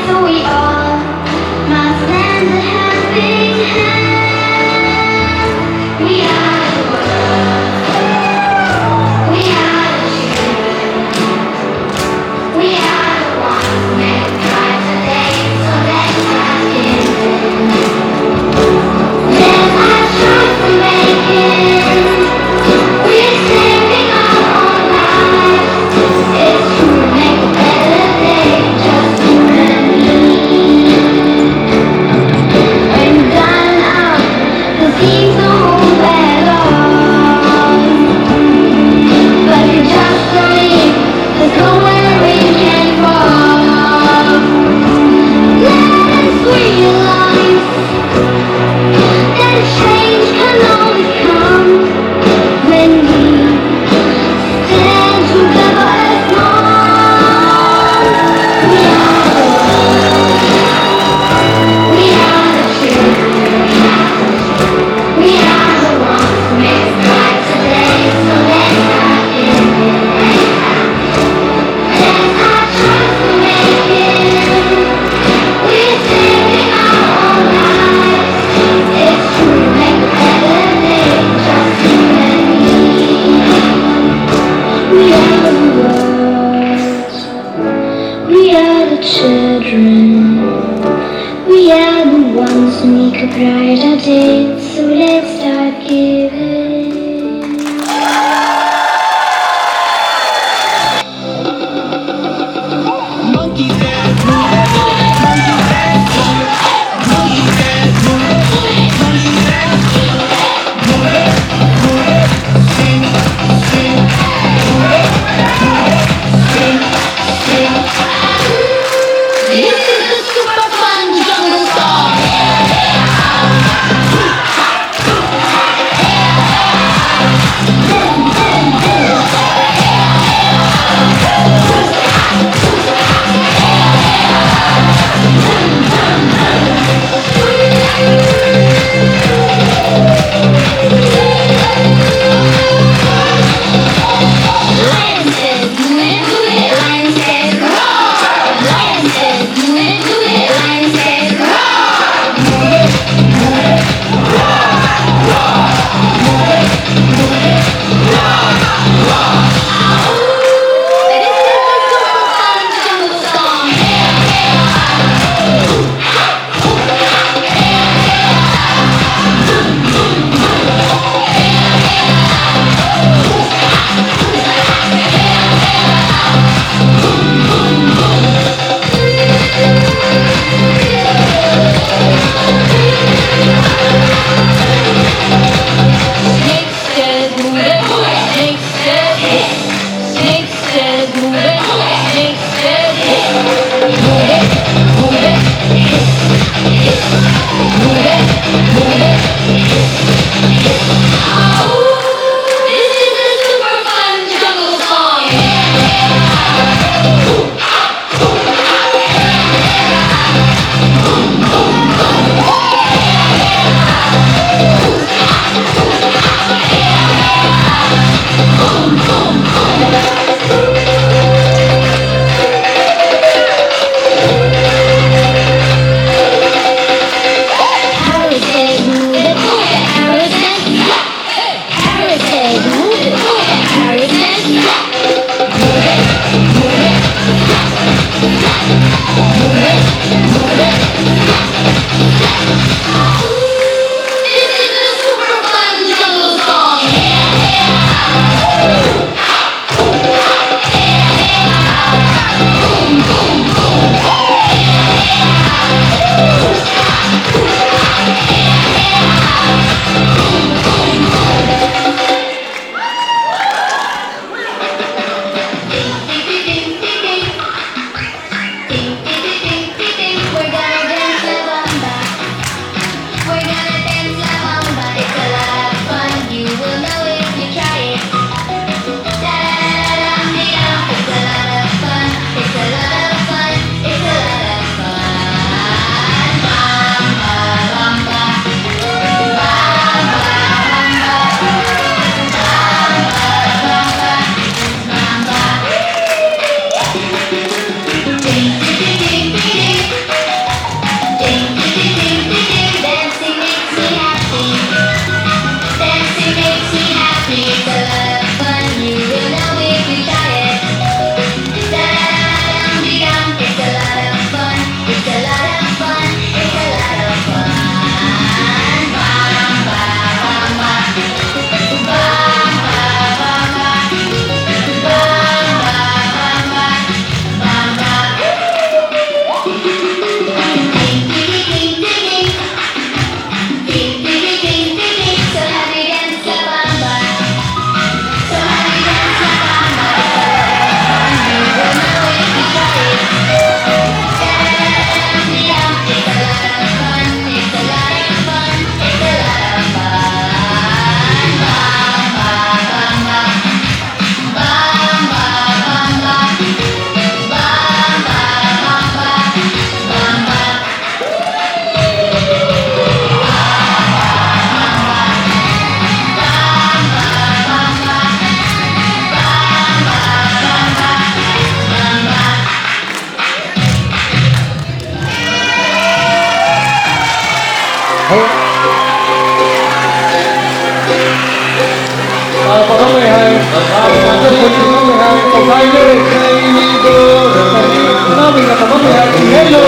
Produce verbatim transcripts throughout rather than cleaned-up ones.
We all must lend a helping hand. We are the world. We are the children. We are the ones who make the price today, so let's not give in. There's much choice to make it. We're saving our own lives. It's true, make a better day, just you and me. When you're down and out, the things don't hold at all. But you just believe there's nowhere we can fall. Let us realize that change can only come when we stand together as one. We are the world. We are the children. We are the ones who make it bright today, so let's not give in. There's our choice to make it. We're saving our own lives. It's true, make a better day, just you and me. We are the world. We are the children. We are the ones who make a brighter day. So let's start giving. This is the super fun jungle song. Ah, pakamei hei, ah, pakamei hei, pakai le. Namei na pakamei hei, hello.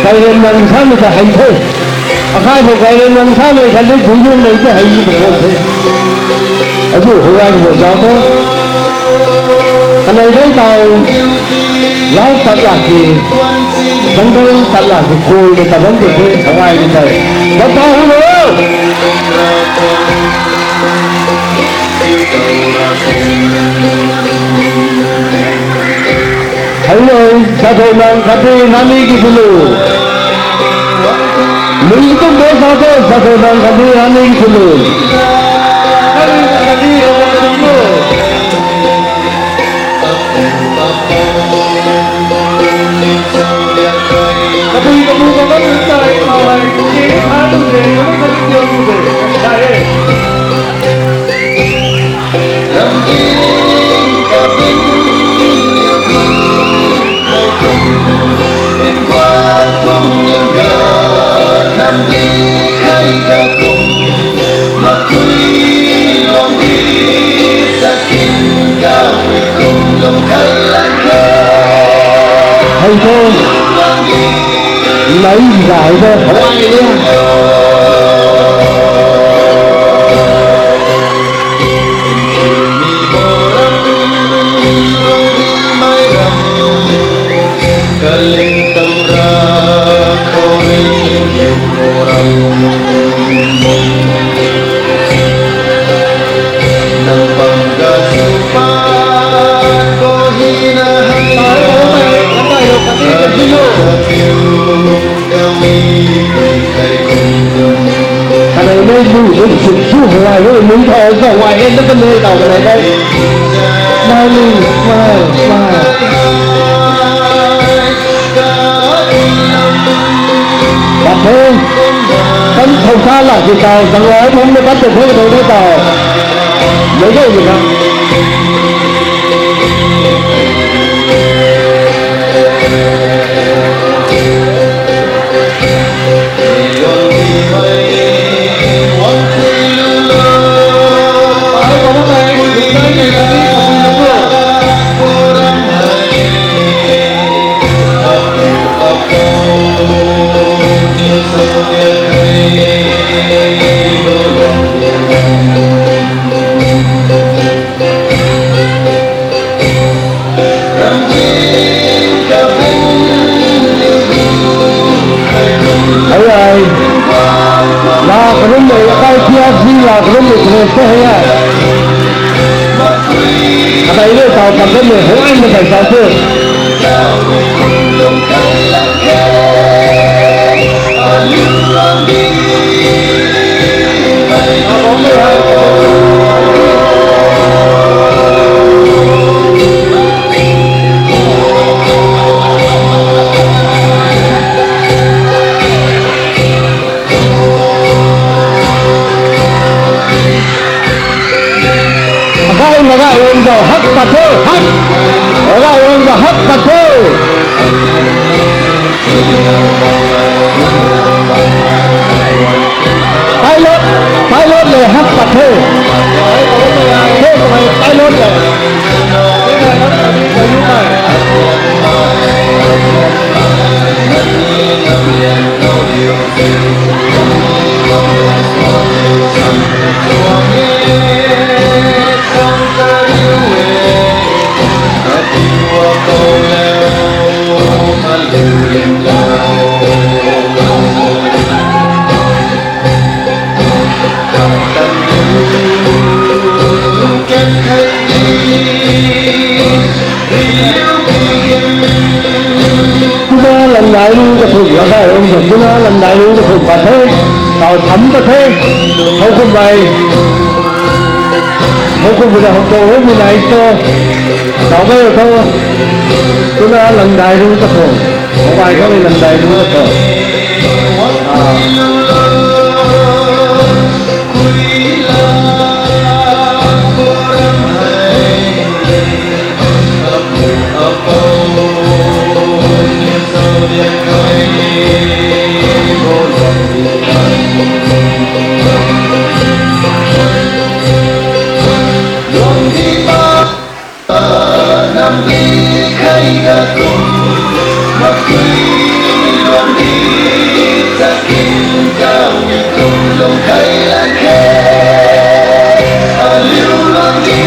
Kairen nang samei ta hei the. Akai khou kairen nang samei khat le duilung nei te hei ni ta the. Adu hou ai mo zau the. Kanei dei tau. Lau tat la ki. Jungle tat la ki khou le ta bam te the. Hou ai ni tei. Bam ta hu lo. Hello, sa tho nang khatni nani ki thulu. Lui tum de sa tho, sa tho nang khatni nani ki thulu. Hei the, nai zai the, hawai liang. Kanei mei lu lu suk su hwai lu lu thau zau hwai hen na kanei tau kanei mei. Smile, smile, smile. Bat the. Kan thau sa la ki tau zang la thum na bat the the tau. Mei gay ni na. Ai ai. La karum mei, akai T R C la karum mei kre se hai ai. Akai le tau karum mei hai ai na kai tau se. Akai maga ong zau hak pat the, hak. Maga ong zau hak pat the. Pilot, pilot le hak pat the. Pilot le. Tuna Landai Rung kathumh la kai ong zam, tuna Landai Rung kathumh pat the, tau tham pat the, how kumhmei, how kumhmei na how tho, how mi nai tho, tau kai tho, tuna Landai Rung kathumh. Mobile khou ni lam dai nu tho.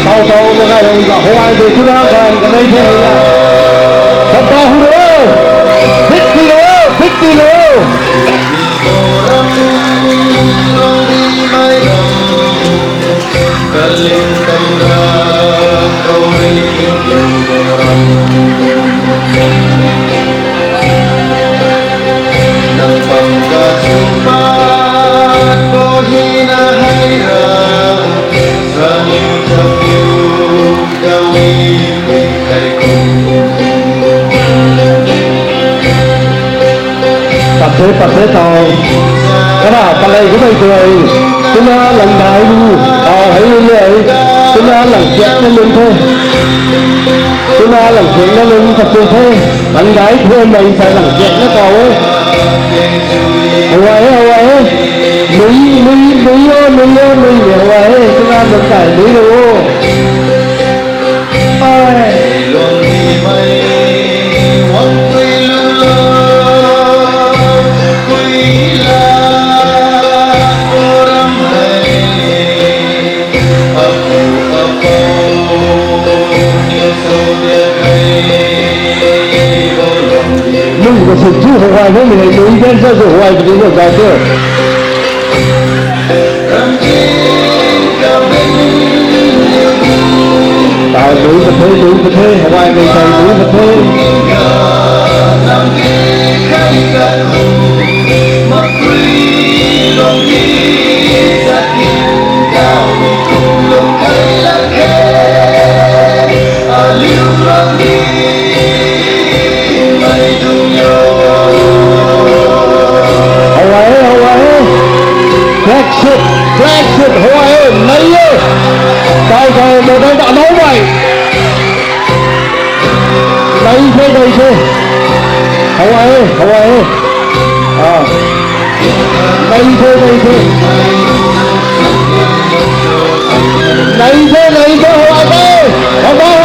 Tau tau na kai lung ka huay de tu na kan ka nei the na. Kata hu lo, fifty lo, fifty lo. Pat the, pat the tau. Kana palei kumei tuai. Tuna lang dai lu. Tau hei lu le. Tuna lang siak na lun the. Tuna lang siak na lun pat the. Lang dai thuan mei sa lang siak na tau e. Hawa e, hawa e. Nui, nui, nui o, nui o, nui e, hawa e. Tuna lang dai nui lo o. Nung ko sw chu huay na ni, nung dancer sw huay puni ko zai tu. Tai lui ka the, lui ka the, huay mei tai lui ka the. Hawa e, hawa e. Black sheep, black sheep, hawa e, nai e. Kai kai, mo kai ta nau mai. Nai the, nai the. Hawa e, hawa e. Ah. Nai the, nai the. Nai the, nai the, hawa e. Hawa e.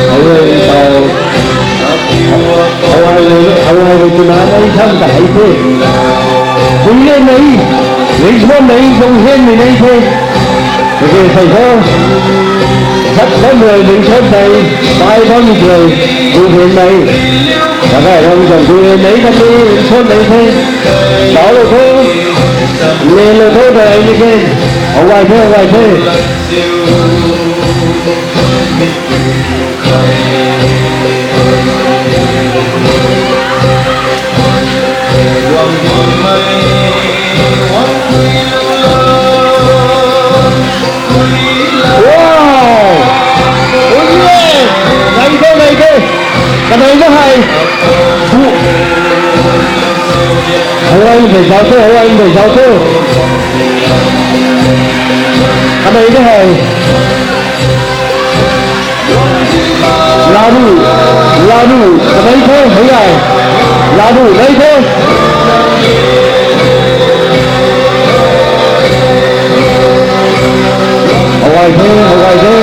Hawa e, tau. Hawa e, hawa e, tuna nai tham ta hei the. Bui le nai, ringsuan nai, zong hen mi nai the. Okay, sai tho. Sat bam rui ringsuan nai, pai bam rui bui hen nai. Kakai ram zan bui hen nai, kati ringsuan nai the. Tau lo tho. Le lo tho, dai ni ke. Hawa e the, hawa e the. Wow! Ui e! Nai the, nai the! Kanei na hei! Hawa e, nai zau the, hawa e, nai zau the! Kanei na hei! Lanu, lanu, kanei the, hei ai. Lanu, nai the. Hawa e the, hawa e the.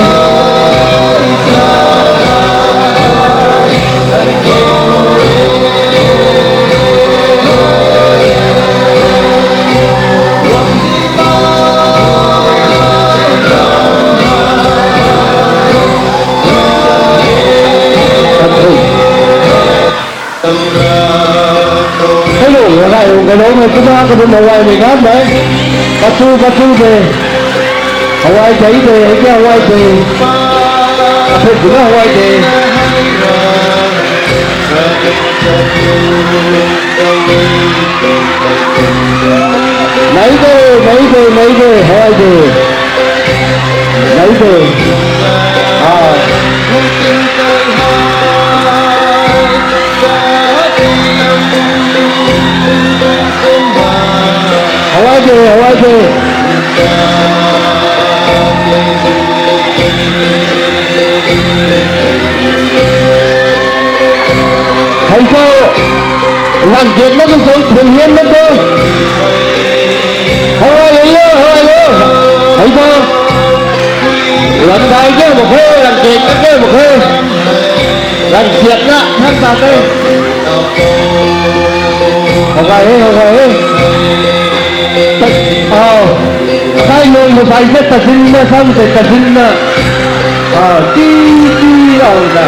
Hello, rai, hello, mei kumna kadum hawa e mei gan mei. Patu, patu mei. Hawai tei tei, hei kia hawai tei. Aphek guna hawai tei. Nai tei, nai tei, nai tei, hawai tei. Nai tei. Ah. Hawai tei, hawai tei. Hei khou, lang ket na tu khou thun hian na tu. Hawai lo, hawai lo. Hei khou, lang dai ke mak khe, lang ket na ke mak khe. Lang siat na, thang ta te. Hawai he, hawai he. Au. Kai nung masai te tasin na, sam te tasin na. Au, ti, ti, au na.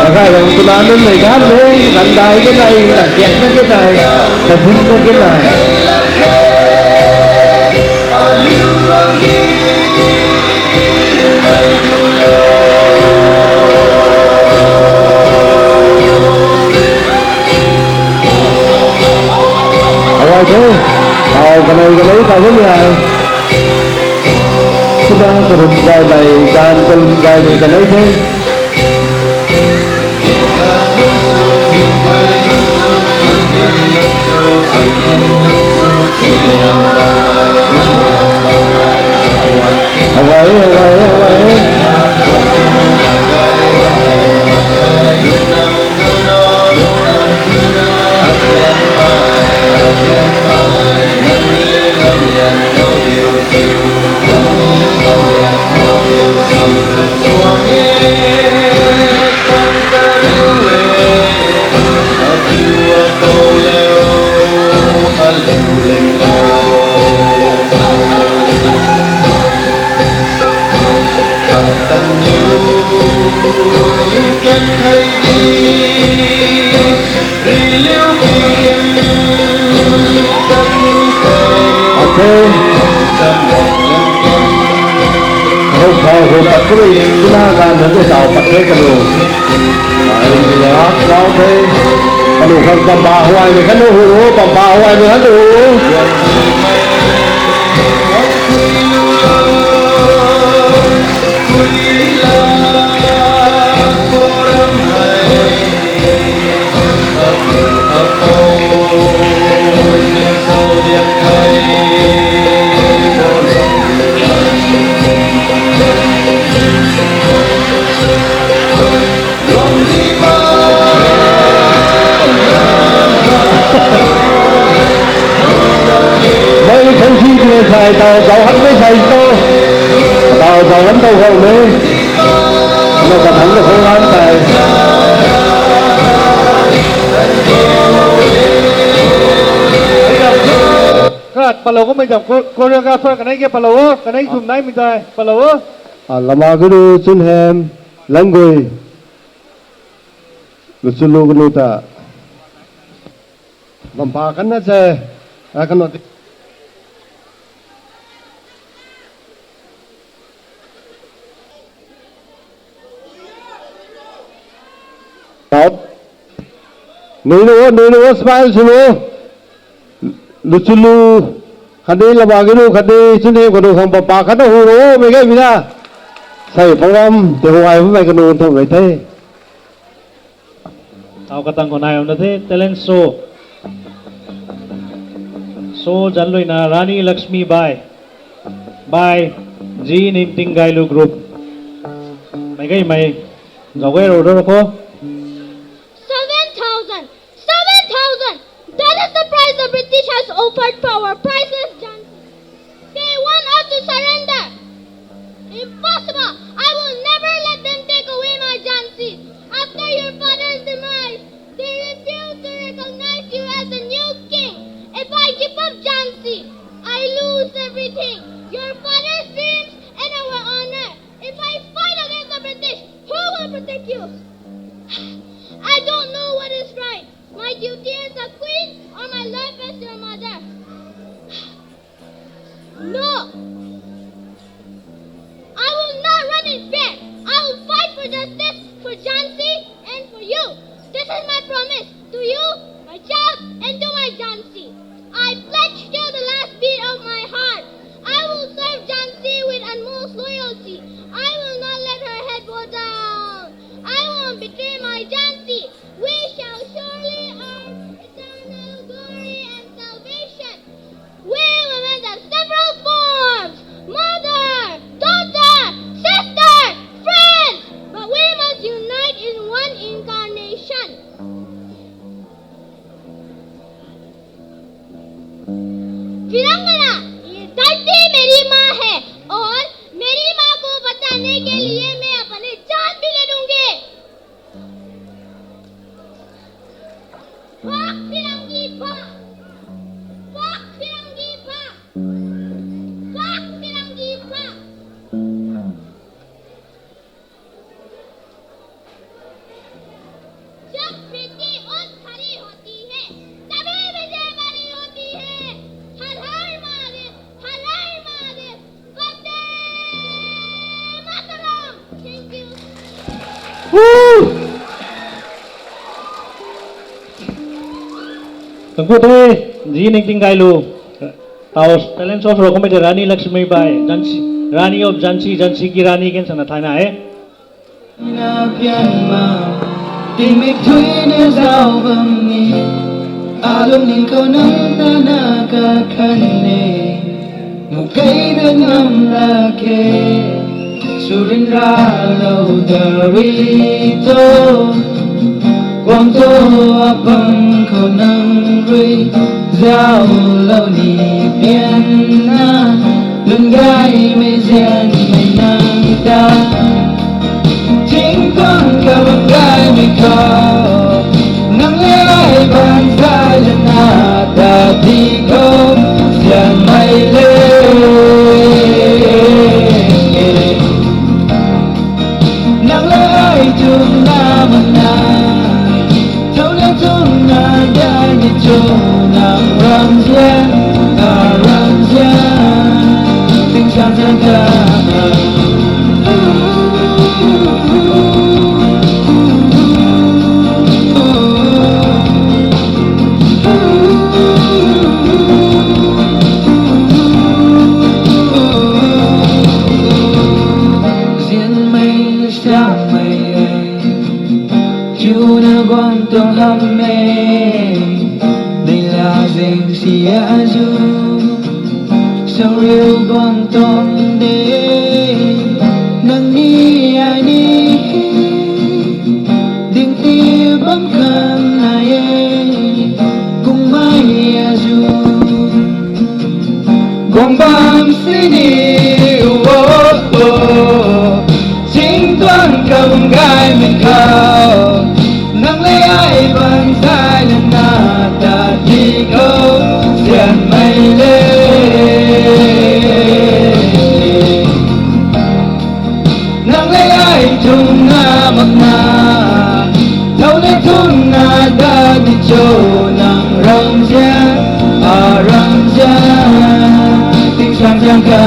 Akai rong tuna nunc nei kan le, kan dai ke nai, kan kiak na ke nai, kan bun na ke nai. Alright, eh? Au, kanei, kanei, kanei, kanei. Sida karun gay mei, gan karun gay mei kanei the. Away, away, away. Okay. Hou khou hou pat kuri, tuna ganv nunc tei tau pat the kanu. Ai, ya, tau the. Kanu khang pampa huay mei kanu hu, pampa huay mei kanu hu. Mei khang si tine sai tau zau han mei sai tau. Tau zau han tau khou mei. Ano kathang na khou han tai. Khat palou kummei zam cho-, choreographer kanei ke palou o, kanei sum naimei tei palou o. A, lama guru chun hem, lang gui. Luchulu gunu ta. Bampa kan na se. A, kan na ti. Stop. Nui nu, nui nu, smile sw nu. Luchulu, khatni lama guru, khatni chun hem kanu khang pampa khat na hu ro, mei gay mi na. Sei program, tei huay mei kanu thum rei the. Tau katang khou nai bam na the, talent show. Show zanc luina Rani Lakshmi Bai. By G Nimting Gailu Group. Mei gay mei, zau gay ro ro kho. Seven thousand! Seven thousand! That is the price the British has offered for our priceless Jhansi. They want us to surrender. Impossible! I will never let them take away my Jhansi. After your father's demise, they refuse to recognize you as a new king. If I give up Jhansi, I lose everything. Your father's dreams and our honor. If I fight against the British, who will protect you. I don't know what is right, my duty as a queen or my life as your mother. No! I will not run in fear. I will fight for justice for Jhansi and for you. This is my promise to you, my child, and to my Jhansi. I pledge till the last beat of my heart. I will serve Jhansi with utmost loyalty. I will not let her head go down. I won't betray my Jhansi. We shall surely earn eternal glory and salvation. We women have several forms: mother, daughter, sister, friend. But we must unite in one incarnation. Virangana, ये धरती मेरी माँ है और मेरी माँ को बचाने के लिए मैं अपनी जान भी दे दूंगी। Pak Firangi, pak! Pak Firangi, pak! Pak Firangi, pak! जब पृथ्वी उठ खड़ी होती है, तभी विजय हमारी होती है। हर हर महादेव, हर हर महादेव, वंदे Mataram. Thank you. Woo! Thank you, tei, Ji Ningting Gailu. Taw talent show rou kummei tei Rani Lakshmi Bai, Jhansi, Rani of Jhansi, Jhansi ki Rani kan sana thaina e. Na pian ma, tingmik thuina zau bam ni, alung ning khou nang ta na kakhan e, mukei da ngam la ke, surin ra lou da rui to, guang to apang khou nang rui, zau lou ni pian na, lun gaymei zianmei nang ta. Tingkang kabam gaymei khou, nang le ai bam zay lana ta di khou, zianmei le. Nang le ai tumna mana, thouna tumna dai ni cho, nang ramzian, a ramzian, tingsaeng zaeng ka. Zianmei, siamei, chuna guang tuang hamh e, neihla zaeng si azu, sauriu guang tuang de, nang ni ai ni, ding ti bam khang nai e, kungmei azu. Guang bam sini, oh, oh, oh. Tingtuang kabam gaymei khou, nang le ai bam zay lana ta di khou, zianmei le. Nang le ai tumna mana, thouna tumna dai ni cho, nang ramzian, a ramzian, tingsaeng zaeng ka.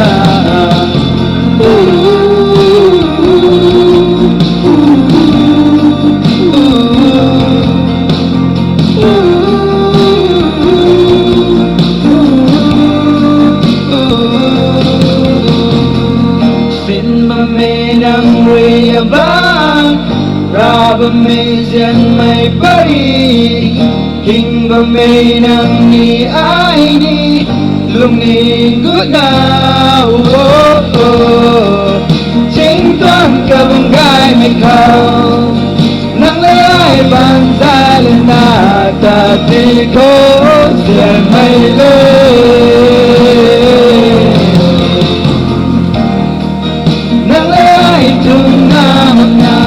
Sin bammei nang rui abang, ra bammei zianmei pari, hing bammei nang ni ai ni, lungning gutna, oh, oh. Tingtuang kabam gaymei khou, nang le ai bam zay lana ta di khou, zianmei le. Nang le ai tumna mana,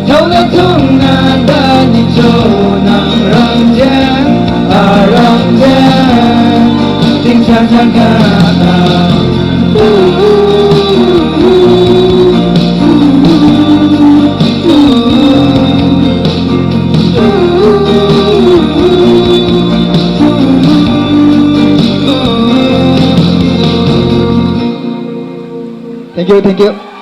thouna tumna dai ni cho, nang ramzian, a ramzian, tingsaeng zaeng ka. Thank you.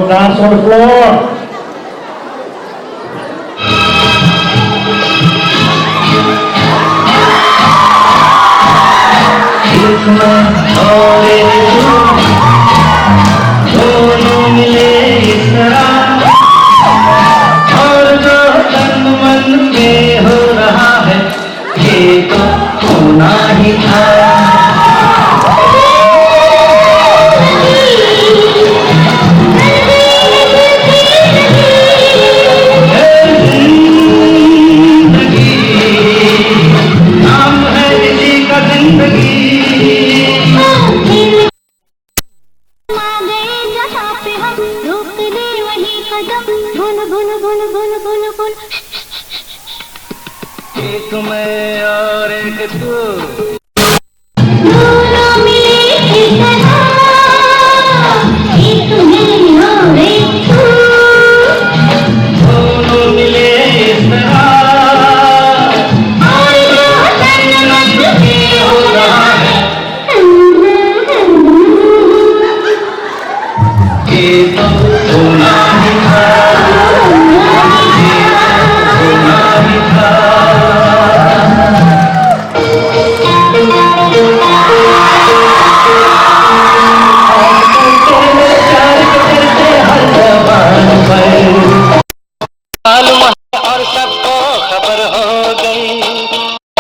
Dance on the floor. एक मैं और एक तू, दोनों मिले इस तरह, और जो तन मन में हो रहा है, ये तो होना ही था। जिंदगी, नाम है किसी का जिंदगी। आ गए जहाँ पे हम, रोक दे वही कदम। बुन, बुन, बुन, बुन, बुन, बुन। एक मैं और एक तू। दोनों मिले इस तरह, एक मैं और एक तू। दोनों मिले इस तरह, और जो तन मन से हो रहा है। मालूम है और सबको खबर हो गई,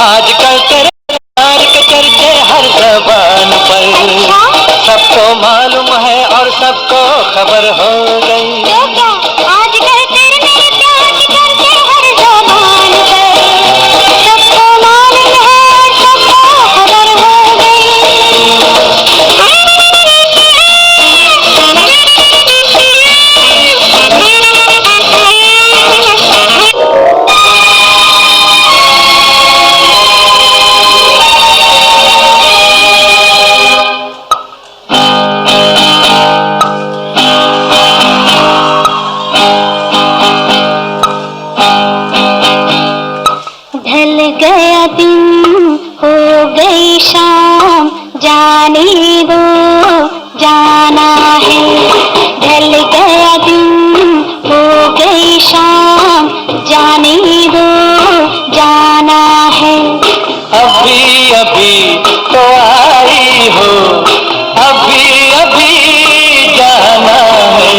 आजकल तेरे प्यार के चर्चे हर जबान पर। अच्छा? सबको मालूम है और सबको खबर हो गई। तो क्या? आजकल तेरे मेरे प्यार के चर्चे हर जबान पर। सबको मालूम है और सबको खबर हो गई। ढल गया दिन, हो गई शाम, जाने दो, जाना है। ढल गया दिन, हो गई शाम, जाने दो, जाना है। अभी अभी तो आई हो, अभी अभी जाना है।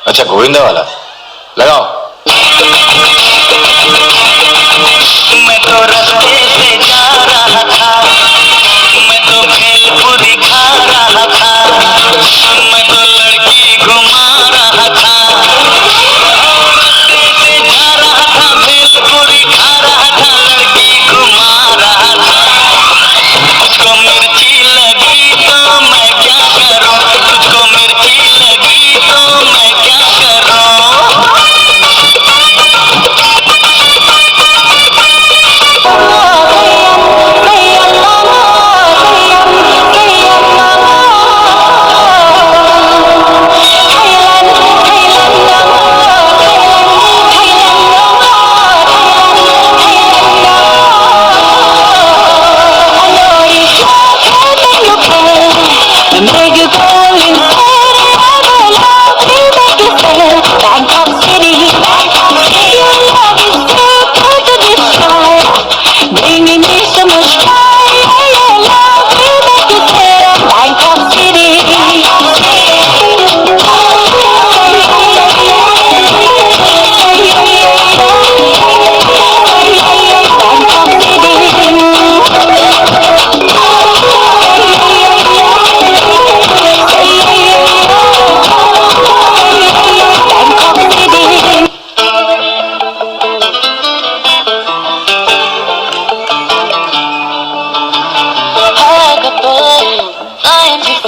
अच्छा, गोविंदा वाला लगाओ। मैं तो रस्ते से जा रहा था, मैं तो भेलपुरी खा रहा था, मैं तो लड़की घुमा रहा था। रस्ते से जा रहा था, भेलपुरी खा रहा था, लड़की घुमा रहा था। तुझको मिर्ची लगी तो मैं क्या करूं, तुझको मिर्ची लगी तो मैं क्या करूं।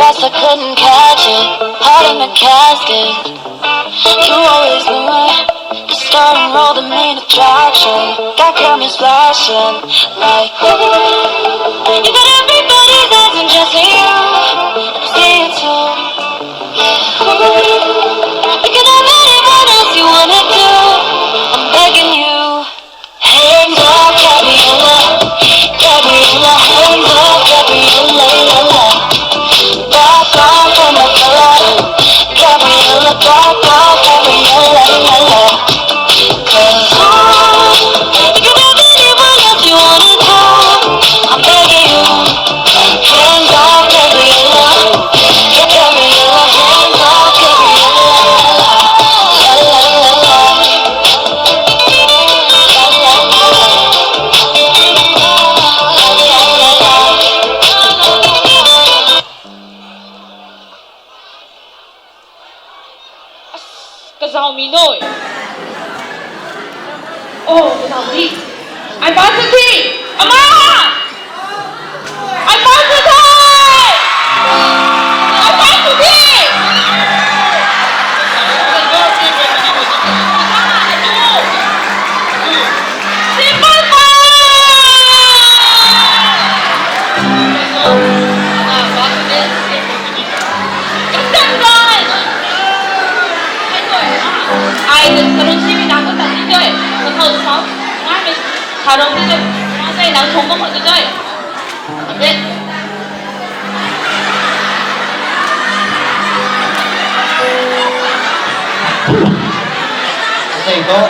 Guess I couldn't catch it, hiding the casket. You always knew it. The star unrolled the main attraction. Got cameras flashing like, ooh. You got everybody's eyes on just you. Say it too. Yeah. You can have anyone else you wanna do. I'm begging you. Hands up, Gabriella. Gabriella, hands up, Gabriella, la, la. Back off on my fella. Gabriella, back off, Gabriella, la, la. 'Cause, oh, you can have anyone else you wanna do. I'm begging you. Hands off, Gabriella. Gabriella, hands off, Gabriella. La, la, la, la. Kazauh mi nui. Oh, kazauh di. Ai pa tu di. Ama! Ai pa tu di. Ai pa tu di. Simple pa! Ai, karun si mi nang ko tan ni joi. Ko thau sau. Ngai mi tharong ni joi. Ngai joi nang thong ko mo ni joi. Amen. Asei ko,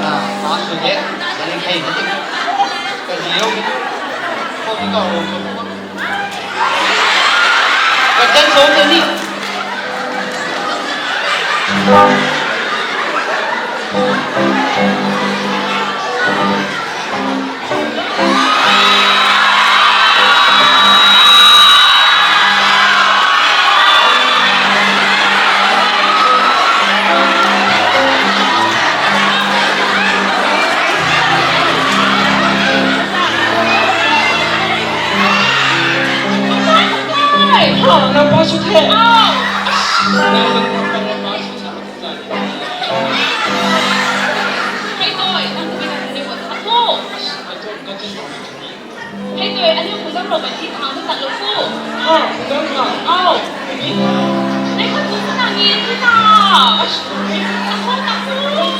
na, ma su de, na ni khei na ti. Ka ji yo. Ko ti ka ho. Ka jan so te ni. Hei, nang pa su the. Hei, nang pa su the. Hei, aniu puzam rou bai ti khang ta tat lou pu. Ha, puzam khang. Au. Nai khat tu sa na ni ti ta. Ash, ta khou ta khou.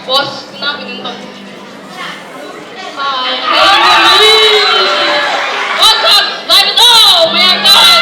Boss, na pinin bam. Ai, ai, ai. Boss, lai pin o, mayang dai.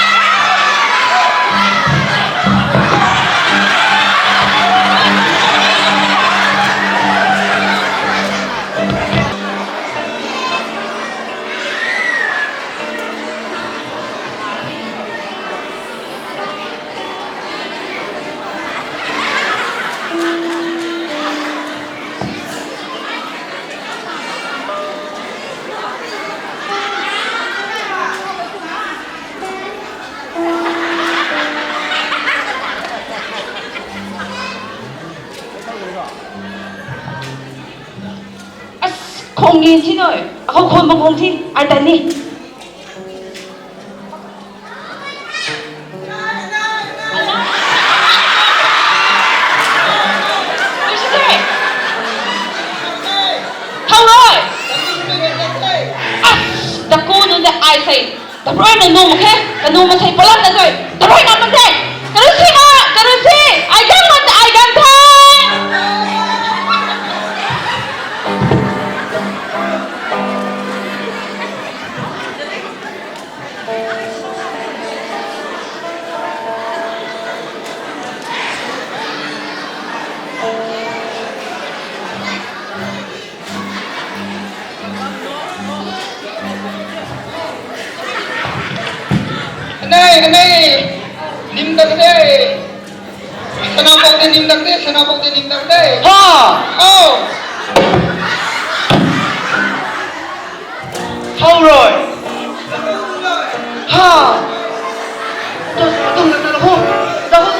As, khong gin thi noi. Akhou khon bang khong thi. Ai tan ni. Thau rui. As, daku nunc de ai sei. Daprui na nung khe, kanu masei palam na sei. Daprui na masei. Karu si ma, karu si. Ai gang ma, ai gang the. Nei, nei, nim tak de. Sana pau de nim tak de, sana pau de nim tak de. Ha! Oh! How rui? Ha! Tum na ta ho. Ta ho.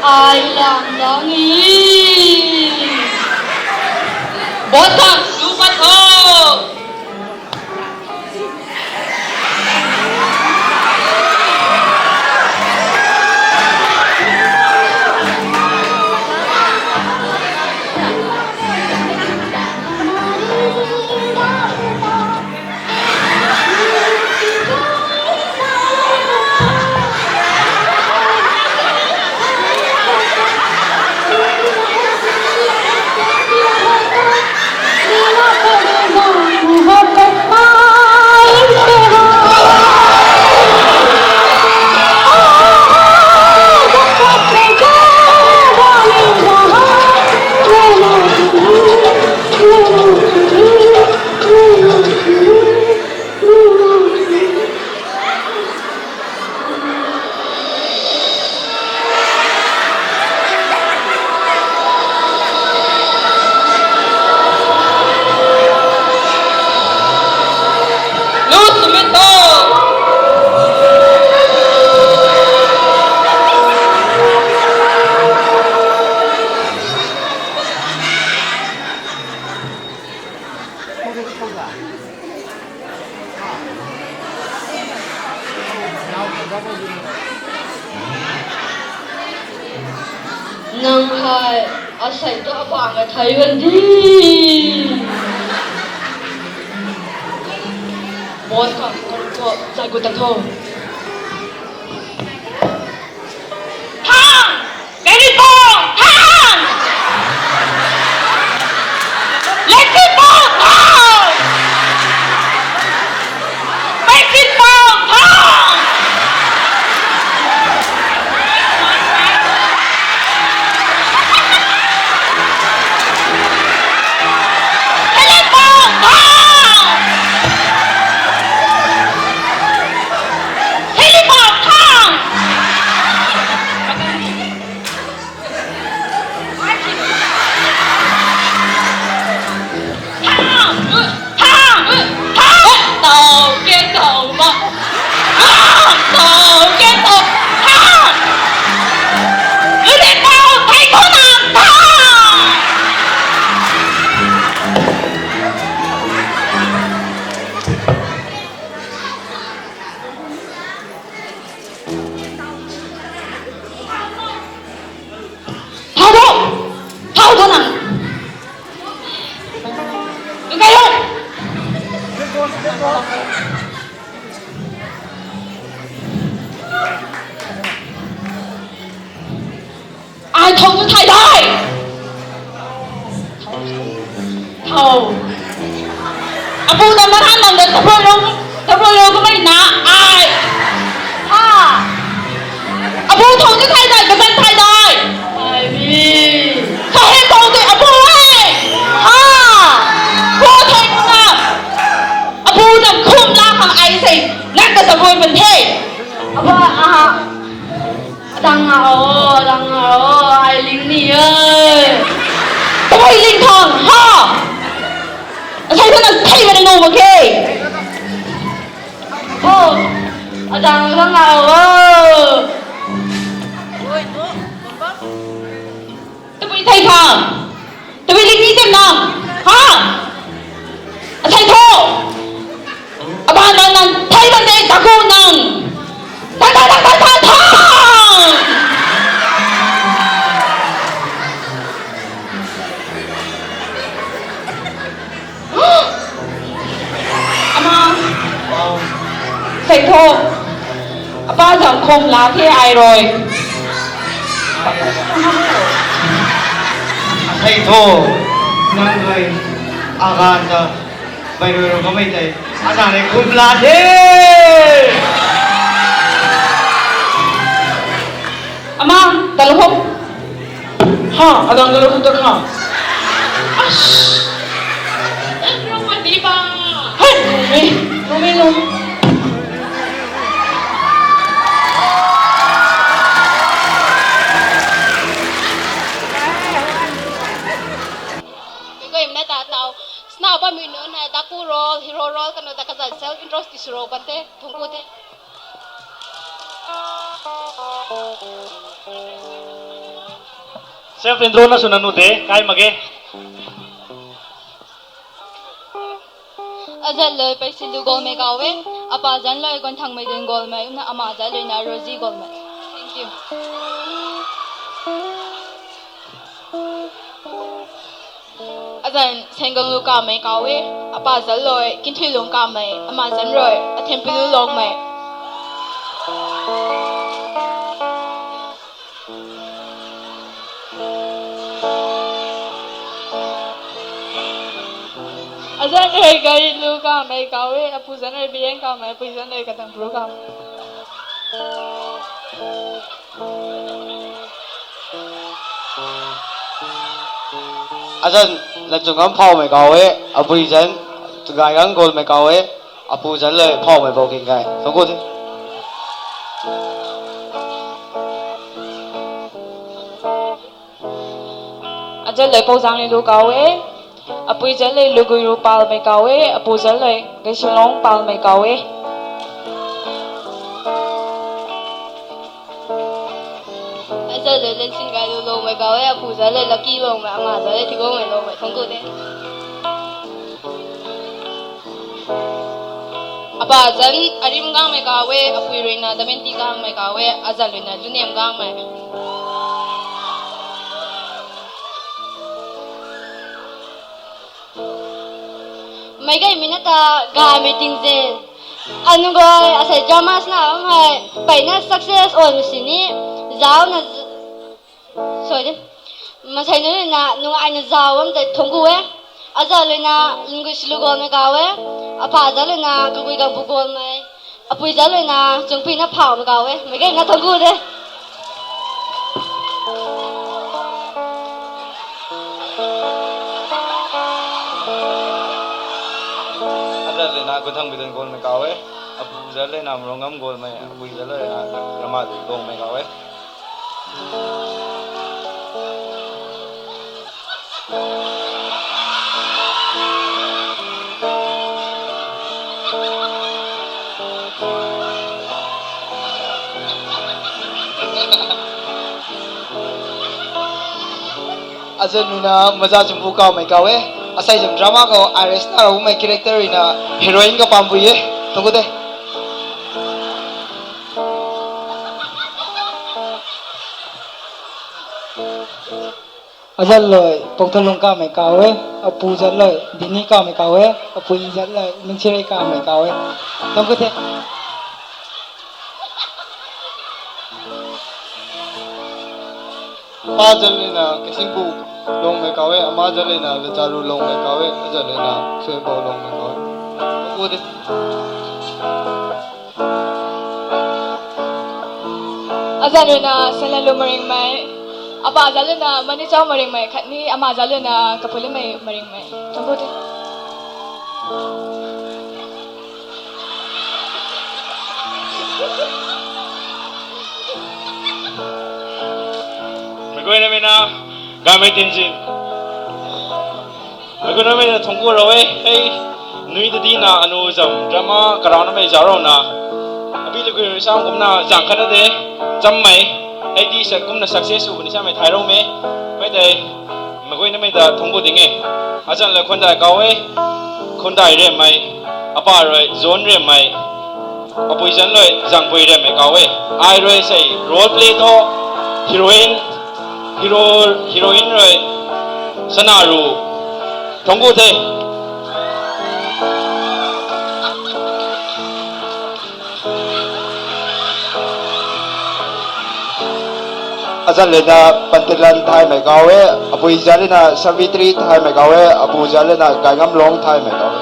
Ai lam dang e. Boss khang, lu pat tho. Nang hei asei tu apang a thei ban di. Boss khang, kung thu, zai gut ta tho. Thang! Very bold! Thang! Let's be bold! Thang! Let's be bold! Thang! Let's be bold! Thang! Philip Thang! Thang! Thang! Thang! Tau ke tau ma. Thang! Tau ke tau. Thang! Ute tau, thei thu nang, thang! Thau tho! Thau tho nang! Kakai ho! Ai thou tu thai dai! Thau. Apu ta maran nang da tabui rong, tabui rong kamei na ai. Ha. Apu thou tu thai dai, kakan thai dai. Ai mi. Kahe thou tu apu ai. Ha. Ko thei na. Apu ta khum la khang ai sei. Nak ka tabui pan the. Apu, aha. Adang nga o, adang nga o, ai ling ni e. Tabui ling thang, ha? Asei thana thei mana nu mak khe. O, adang adang nga o. Tabui thei thang. Tabui ling ni tem nang. Ha? Asei tho. Aban nang nang thei ban de kaku nang. Tha tha tha tha tha tha. Ama. Asei tho. Apa zam khum la the ai rui. Asei tho. Nang rui. Agan ta. Bai rui rui kamei tei. Ana ne khum la the. Ama, talo ho. Ha, adang talo ho ta kha. Ash. Rumi ba. Hai, rumi, rumi, rumi. Koi mna ta tau. Sna ba mi nu na daku role, hero role kanu ta kazan self intro ti suro bante, thungku te. Self intro na suna nu de, kai mak ge. Azat loi Paisilu Golmei kaw e, apa zan loi Gonthangmei Dun Golmei, umna ama zat loi na Rosie Golmei. Thank you. Azan Senggang Lu Kamei kaw e, apa zan loi Kinthui Lung Kamei, ama zan rui Athem Pilu Longmei. Azan rui Gari Lu Kamei kaw e, apu zan rui Biyeng Kamei, apui zan rui Katang Pru Kamei. Azan Lanchung Ngam Phaumei kaw e, apui zan Gaigang Golmei kaw e, apu zan le Phaumei Bou King Gai. Thungku the. Azat loi Pouzang Lilu kaw e, apui zat loi Lugui Ru Palmei kaw e, apu zat loi Gaisilong Palmei kaw e. Azat loi Lensin Gailu Longmei kaw e, apu zat loi Lucky Longmei, ama zat loi Thigongmei Longmei, thungku the. Apa zan Arim Gangmei kaw e, apui rui na Damenti Gangmei kaw e, azan rui na Lunem Gangmei. Meic gaymei na ta gaymei tingzen. Anunc guay asei drama swna bam hei mpeyna success oi masi ni, zaucna, sorry, masei nunc ruina nungaina zauc bam tei thangc ku e. Azat ruina Lunggui Silu Golmei kaw e. Apa zat ruina Kagui Gangpu Golmei. Apui zat ruina Chungpina Phawmei kaw e. Meic gayna thangc ku de. Azat ruina Gunthang Bidun Golmei kaw e. Apu zat ruina Mrungam Golmei, apui zat ruina Rama Dongmei kaw e. Azat ruina Maza Chumbu Kawmei kaw e. Asei zam drama khou Iris na Raumei character ruina heroine kapam pui e. Thangc ku de. Azat lui Pouthalung Kamei kaw e, apu zat lui Dini Kamei kaw e, apui zat lui Nungchirei Kamei kaw e. Thangc ku the. Pa zat ruina Kasingpu Longmei kaw e, ama zat ruina Lacharu Longmei kaw e, azat ruina Suaibo Longmei kaw e. Thangc ku de. Azat ruina Sanalu Maringmei, apa zat ruina Manichau Maringmei khatni ama zat ruina Kapuilimei Maringmei. Thangc ku the. Meic guaynamei na, Gaymei Tinzin. Meic guaynamei na thangc ku rau e, hei, nui tadina anu zam drama karaunamei zauc rau na. Abi lugui rui sam kumna zang khatna de, chammei, hei di sa kumna success sw puni samei thay rau me. Mei tei, meic guaynamei ta thangc ku ding e. Azat lui Khundai kaw e, Khundai Riammei, apa rui John Riammei, apui zat lui Zangpui Riammei kaw e. Ai rui sei role play thu, heroine, hero, heroine rui Sanaru. Thangc ku the. Azat ruina Pantilan Thaymei kaw e, apui zat ruina Savitri Thaymei kaw e, apu zat ruina Gaingamlong Thaymei kaw e.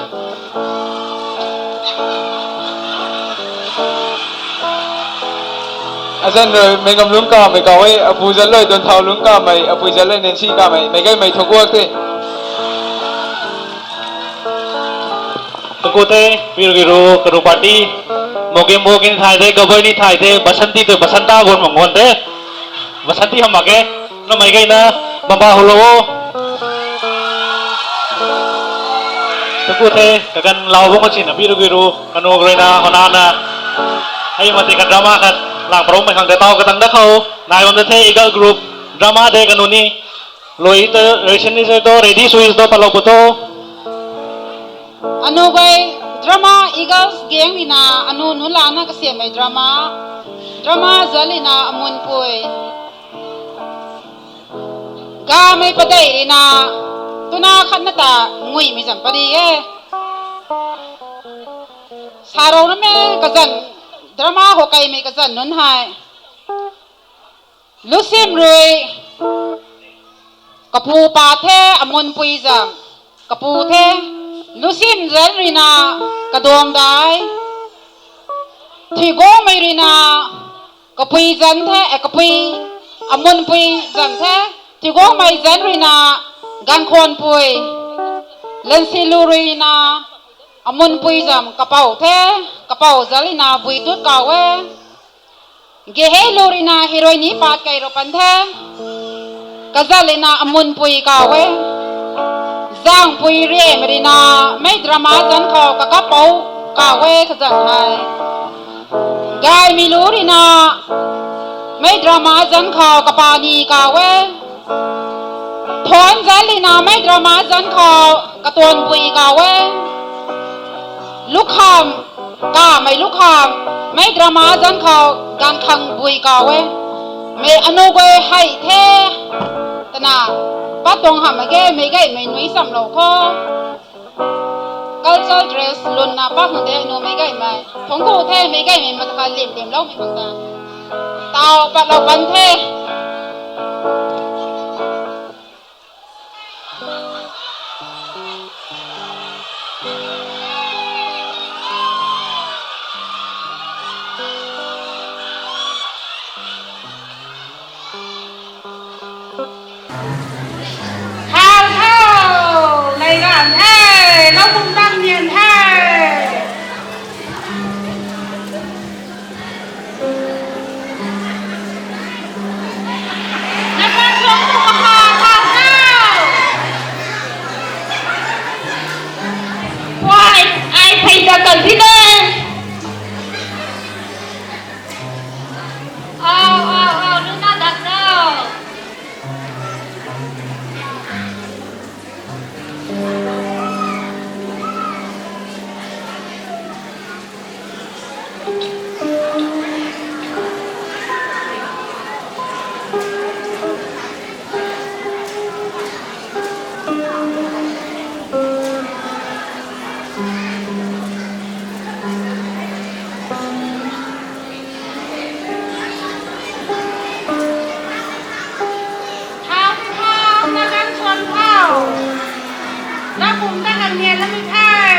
Azat rui Meingamlung Kamei kaw e, apu zat lui Dunthaulung Kamei, apui zat lui Nancy Kamei, meic gaymei thangc ku the. Thangc ku the, pirui ru, karu party, Mogembo kin thay the, Gabai ni thay the, Basanti tu Basanta gun mang gun the. Basanti ham mak e, namei gayna, bamba hulou o. Thangc ku the, kaganv lau bung kachin na pirui ru, kanu ruina, honana. Hei mati ka drama khat, lang parumei khang de tau katang da khou, nai bam da the, Eagle Group, drama de kanu ni. Lui ta, reason ni se to, ready sui to, palou pu to. Anu guay drama Eagles gang ruina, anu nunc lana kasiammei drama. Drama zat ruina Amunpui. Gamei padei ruina, tuna khatna ta nguimei zam pari e. Sa rau na me kazanc, drama khou kaimei kazanc nunc hei. Lusim rui, kapu pa the Amunpui zam, kapu the, Lusim zat ruina, Kaduangdai, Thiguangmei ruina, kapui zan the, eh, kapui, Amunpui zan the, Thiguangmei zat ruina, Gankhwanpui, Lansilu ruina, Amunpui zam kapou the, kapou zat ruina, Buitut kaw e. Geheilu ruina heroine ni pat kei rou pan the. Kazat ruina Amunpui kaw e. Zangpui Riammei ruina mei drama zanc khou kakapou kaw e kazanc hei. Gaymeilu ruina mei drama zanc khou kapani kaw e. Thuanc zat ruina mei drama zanc khou Katuanpui kaw e. Lukham, Kamei Lukham, mei drama zanc khou Gankhangpui kaw e. Mei anu guay hei the, twna, pat tuang hamh mak ge, meic gaymei nui chamlou khou. Cultural dress Lun na pap na de, nu mei gaymei. Thong ku the, mei gaymei, mat kha lim lim lou mei khang ta. Tau, pat lou pan the. Hau hau, lei gan the, lou bum dang nian the. Nang kan suang tu maha tha tau. Puai, ai phey ta kan thi de. Au, au, au, luna dak tau. Thau, thau, na kan suan thau. Na pum ta kan nian na mi thei.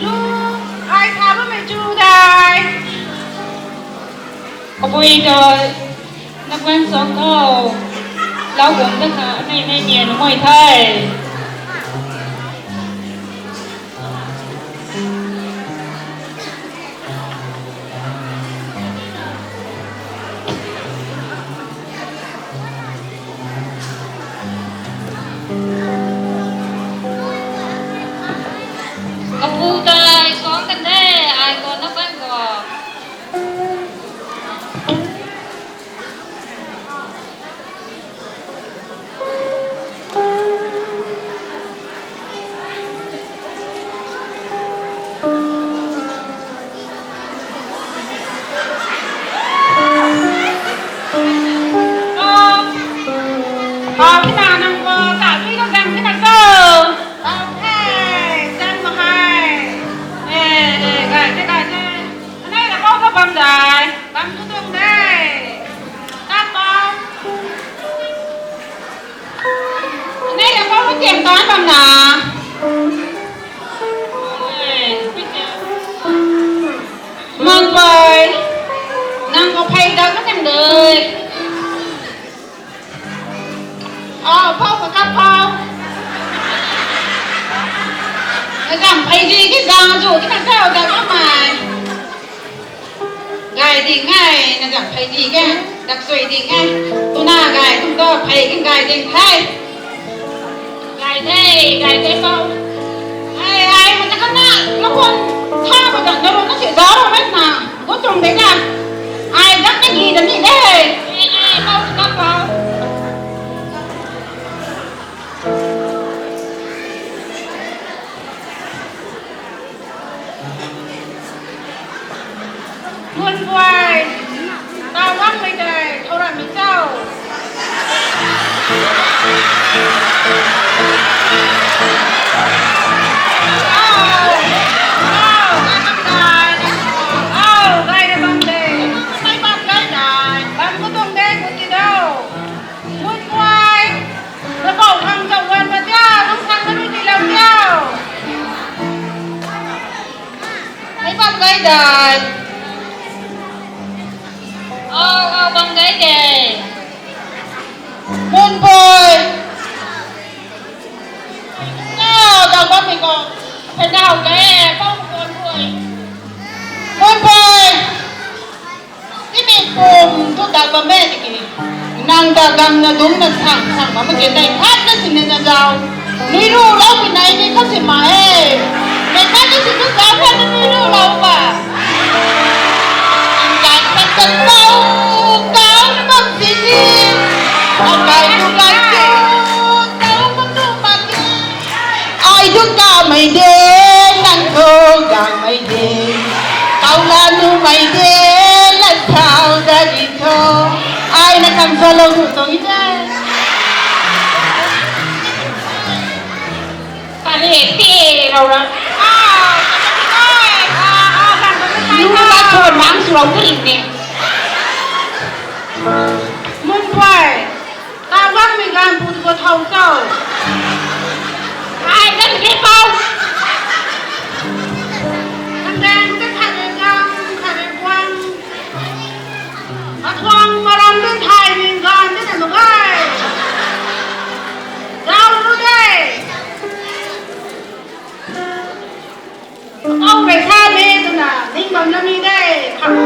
Lu, ai tha bammei chu dai. Kabui ta, na kan suan thau. Lou bum ta kha, nei, nei nian na mei thei. Kapu ta ai suang kan de, ai ko na kan ko. Pau, pau, pina nang ko, ta tui ko zang tina ko. Pau, hei, zang ma hei. Eh, eh, gay the, gay the. Anei la pau ka bam dai, bam tu tuang de. Tap pau. Anei la pau ka tiam tan bam na. Mang pai, nang ko phey da ka tang dei. Au, pau ka kap pau. Na zam phey di ki zang zu ki na zau da ka mai. Gay ding e, na zam phey di ke, dak sui ding e. Tuna gay, tum to phey kin gay ding the. Gay the, gay the pau. Ai, ai, ma ta kan na, ma khwan, tha ko ta, na ro na si zau ro na na, gu tum de ka. Ai, dak na gi da ni de. Ai, ai, pau, ka pau. Mun puai, tau bam mei tei, thou ram mei chau. Au, au, gay bam dai, au, gay na bam de, mei bam gay dai, bam ku tuang de, ku ti dou. Mun puai, na bou khang chau wan ma tia, nang sang na rui ti lam tia. Mei bam gay dai. Au, au, bam gay de. Mun puai. Au, dau bam mei ko. Phe dau gay, pau ko puai. Mun puai. Timi pum thu dak bam e tiki. Nang ta gam na dungc na sang, sang bam mak ge tei phat na sini na zau. Nui ru lou pi nai ni kha si ma e. Mei khat ni si tu zau khat na nui ru lou ba. Nang ta khat ta tau, tau bam sini. Akai tu kai tu, tau bam tu ma ki. Ai tu kamei de, nang khou kamei de. Kau la numei de, lat thau da di tho. Ai na kam sa lou nu tuang e. Te rau ra. Lu ka thon mang sw rau pui ne. Munpuai. Tawang mi gan pu tu thau cho. Ai kan ke pau. Kan dan ka khat re gang, khat re guang. Athuang maram dun thai ning gan dun na nungai. Zau lu de. Au rei sa me tuna ning bam na mi de. Khang.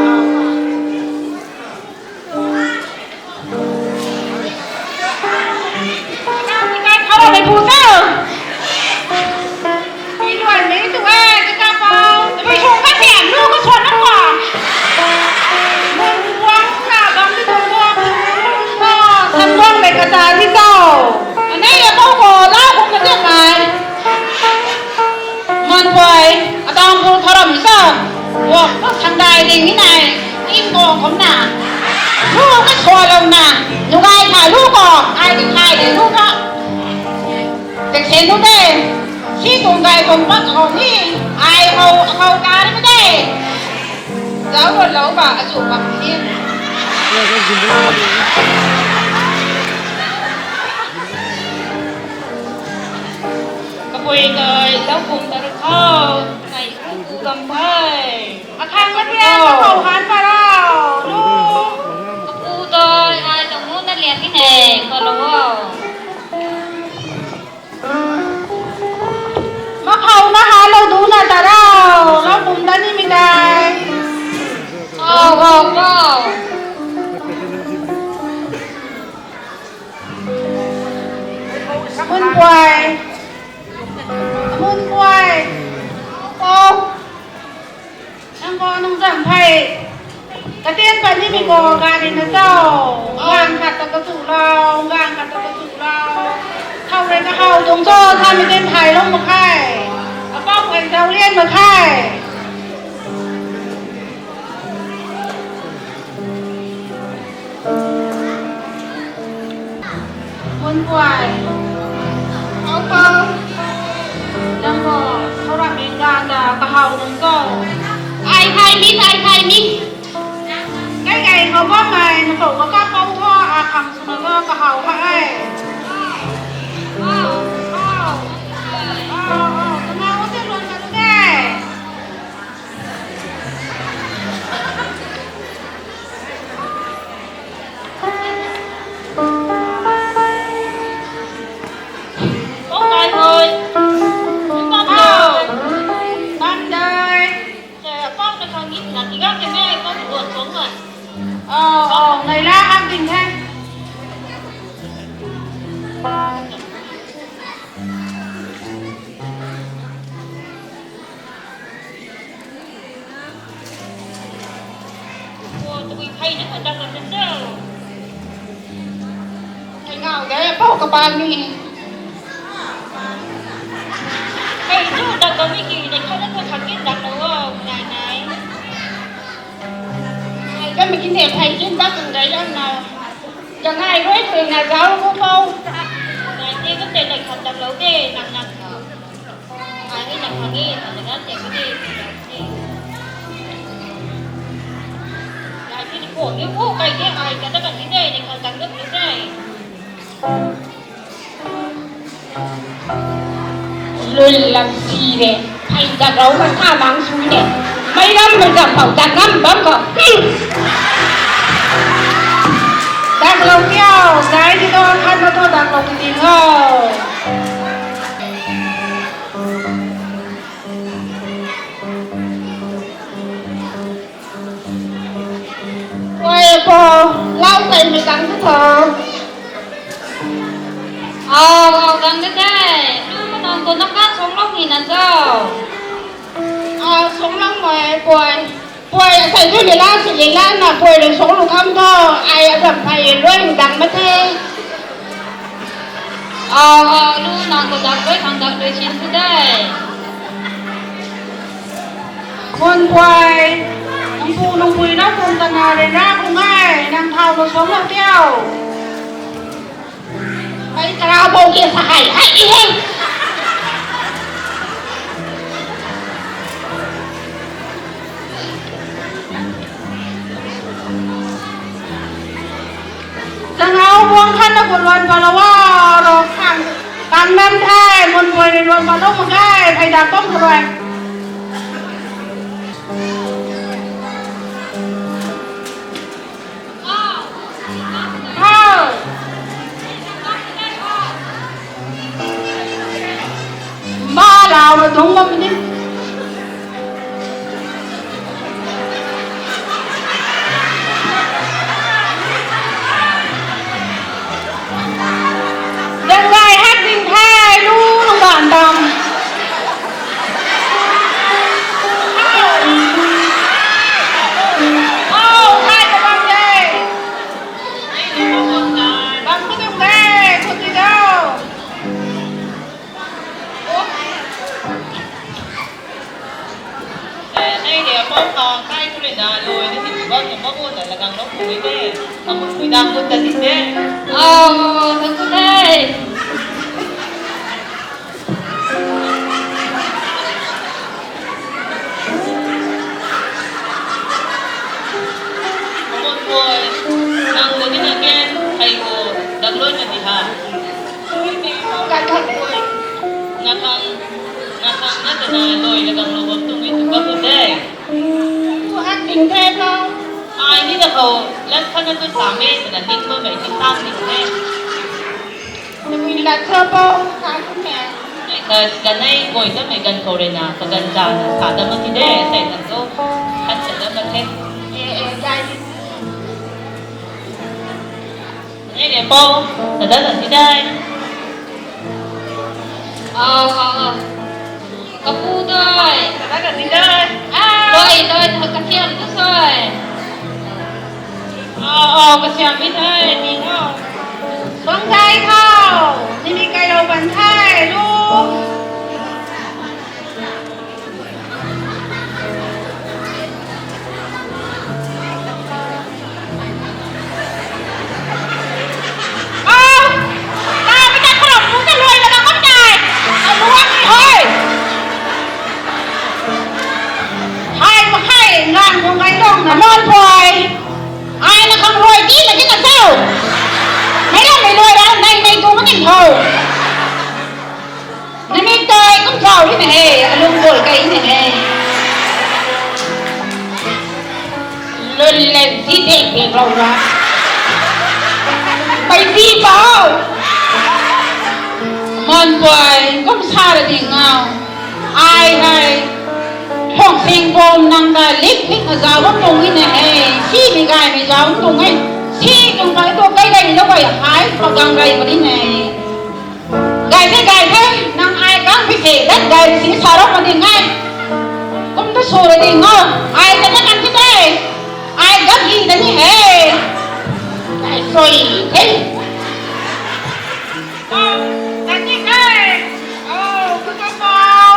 Kai khou rui pu ta. Pi luan mei tu e, tu ta pau. Tabui sung ka tiam lu ka suan na kwa. Mun buang na bam tu tu buang. Sa, san buang mei ka ta di tau. Anei ya pau ko, lau kum ka tiam mai. Munpuai, atang pu thoram sa. Wo, ko sandai ding ni nai. Im ko khom na. Lu ka suan lou na. Nugai tha lu ko. Ai di khai de lu ko. Te khen nu de. Si tung gai tung pat khou ni. Ai khou, khou ka ni de. Zau ro lou ba, azu bam ni. Kapui kai, lou kum ta ru khou. Kai ru ku gam pai. Akhang ka tian, ka khou han pa rau. Lu. Kapu doi, ai tong nu na lian ni ne, ko lo. Makhou na ha lou du na ta rau, lou kum ta ni mi dai. Au, au, au. Munpuai. Munpuai. Au. Nang ko nang zam phei. Katian pat ni mi ko gari na tau. Gang khat ta kachu lou, gang khat ta kachu lou. Thau rui kahau tuang cho, tha mi tin thai lou mak khe. Apau khen zau lian mak khe. Munpuai. Au pau. Nang ko, thau ram mei gang ta kahau nang ko. Ai khai mi, ai khai mi. Kai kai khou bam ai, nang ko ka ka pau tho, a khang swna ko kahau ha ai. Au, au. Au, au. Kana o te luan ka lu de. Pok kai hoi. Pok kai. Pok kai. Pok na khang git na tiga ke me pok duan song na. Oh, oh, nai la hak ding the. Tabui phey ni khou dak ra tei cho. Phey ngau de, pau kapan ni. Phey chu dak bam ni ki, de khou na khou khat kin dak lou o, nai nai. Ai, ka mi kin de phey kin dak kan dai lam na. Ka ngai rui thui na zau khou pau. Nai te kan de, de khat dak lou de, nang nang khou. Ai ni na khang e, na na te ni. Ai ni ko ni ko kai ke ai ka ta kan ni de, ni khang kan ni de. Lui lam si de, ai dak rau ka sa mang sui de. Mei ram mei ram pau dak ngam bam ko. Dak lou kiau, dai di do khan ma to dak lou ti ding o. Oi, apo, lau kai mei tang tu tho. Au, au, tang tu the. Tu ma nang tu na ka song lou ni na cho. Au, song lou mei, puai. Puai, asei tu lila, si lila na, puai le song lou kam tho. Ai, azam phey rui dang ma the. Au, au, lu nang ko dak rui khang dak rui sin tu de. Munpuai, nang pu nang pui na kum ta na re na kum ai, nang thau lo song lo tiau. Ai, tara bo ke sa hai, hai, i hei. Malou mak ge, phey da kum khou rui. Hau. Ma lau na dungc bam ni. Dang gay hak ding the, lu nung ganv tam. Oh, hai ka bam de. Bam ka dungc de, khut ti dau. Nei de apou khang kai khou rui na lui na ti bam na bam na lagang lou khou rui de. Amun pui dang khut ta ti de. Oh, na khut de. Amun pui, nang ta ni na ken, hei khou, dang lui na ti ha. Ui ti khou kai khang pui. Na khang, na khang na ta na lui lagang lou bam tuang e tu bam de. Ai ni na khou, lat khat na tu sa me, twna ning bammei ti sa ning the. Tabui lat sa pou, sa kum e. Ka, kanei guay tamei ganv khou rui na, kaganv zan sa dam mak ti de, sei na tu, khat sa dam mak the. E, e, gay ni. Nei de pou, sa dam mak ti de. Au, au, au. Kapu doi. Sa dam mak ti de. Doi, doi, kathiam tu soi. Au, au, kasiam mi the, ni tho. Bang dai tho. Nimi kailou ban the, lu. Au! Tau mi ta khou rui ta luai lana kum dai. Au, luai hei. Hei, ma hei, ngan khou ngai tuang na mon pui. Ai na khang luai ti na ti na tau. Mei lam mei luai ra, nei nei tu ma ning tho. Nami tei kum zau ri na he, alung bol kai na he. Lun le zi dek dek rau ra. Pai zi pau. Mon pui, kum sa ra ding ngau. Ai hei. Hong sing bom nang ta lik lik na zau bam tuang ni na he. Si mi gay mi zau bam tuang e. Si tuang pai tu kai gay mi lou gay hai, pagang gay ma ni na he. Gay the, gay the, nang ai kang phi the, dat gay si sa rou ma ding e. Kum tu sw ra ding o, ai ta na kan ti the, ai gam hi na ni he. Gay sui the. Kan ni he. Oh, ka ka pau.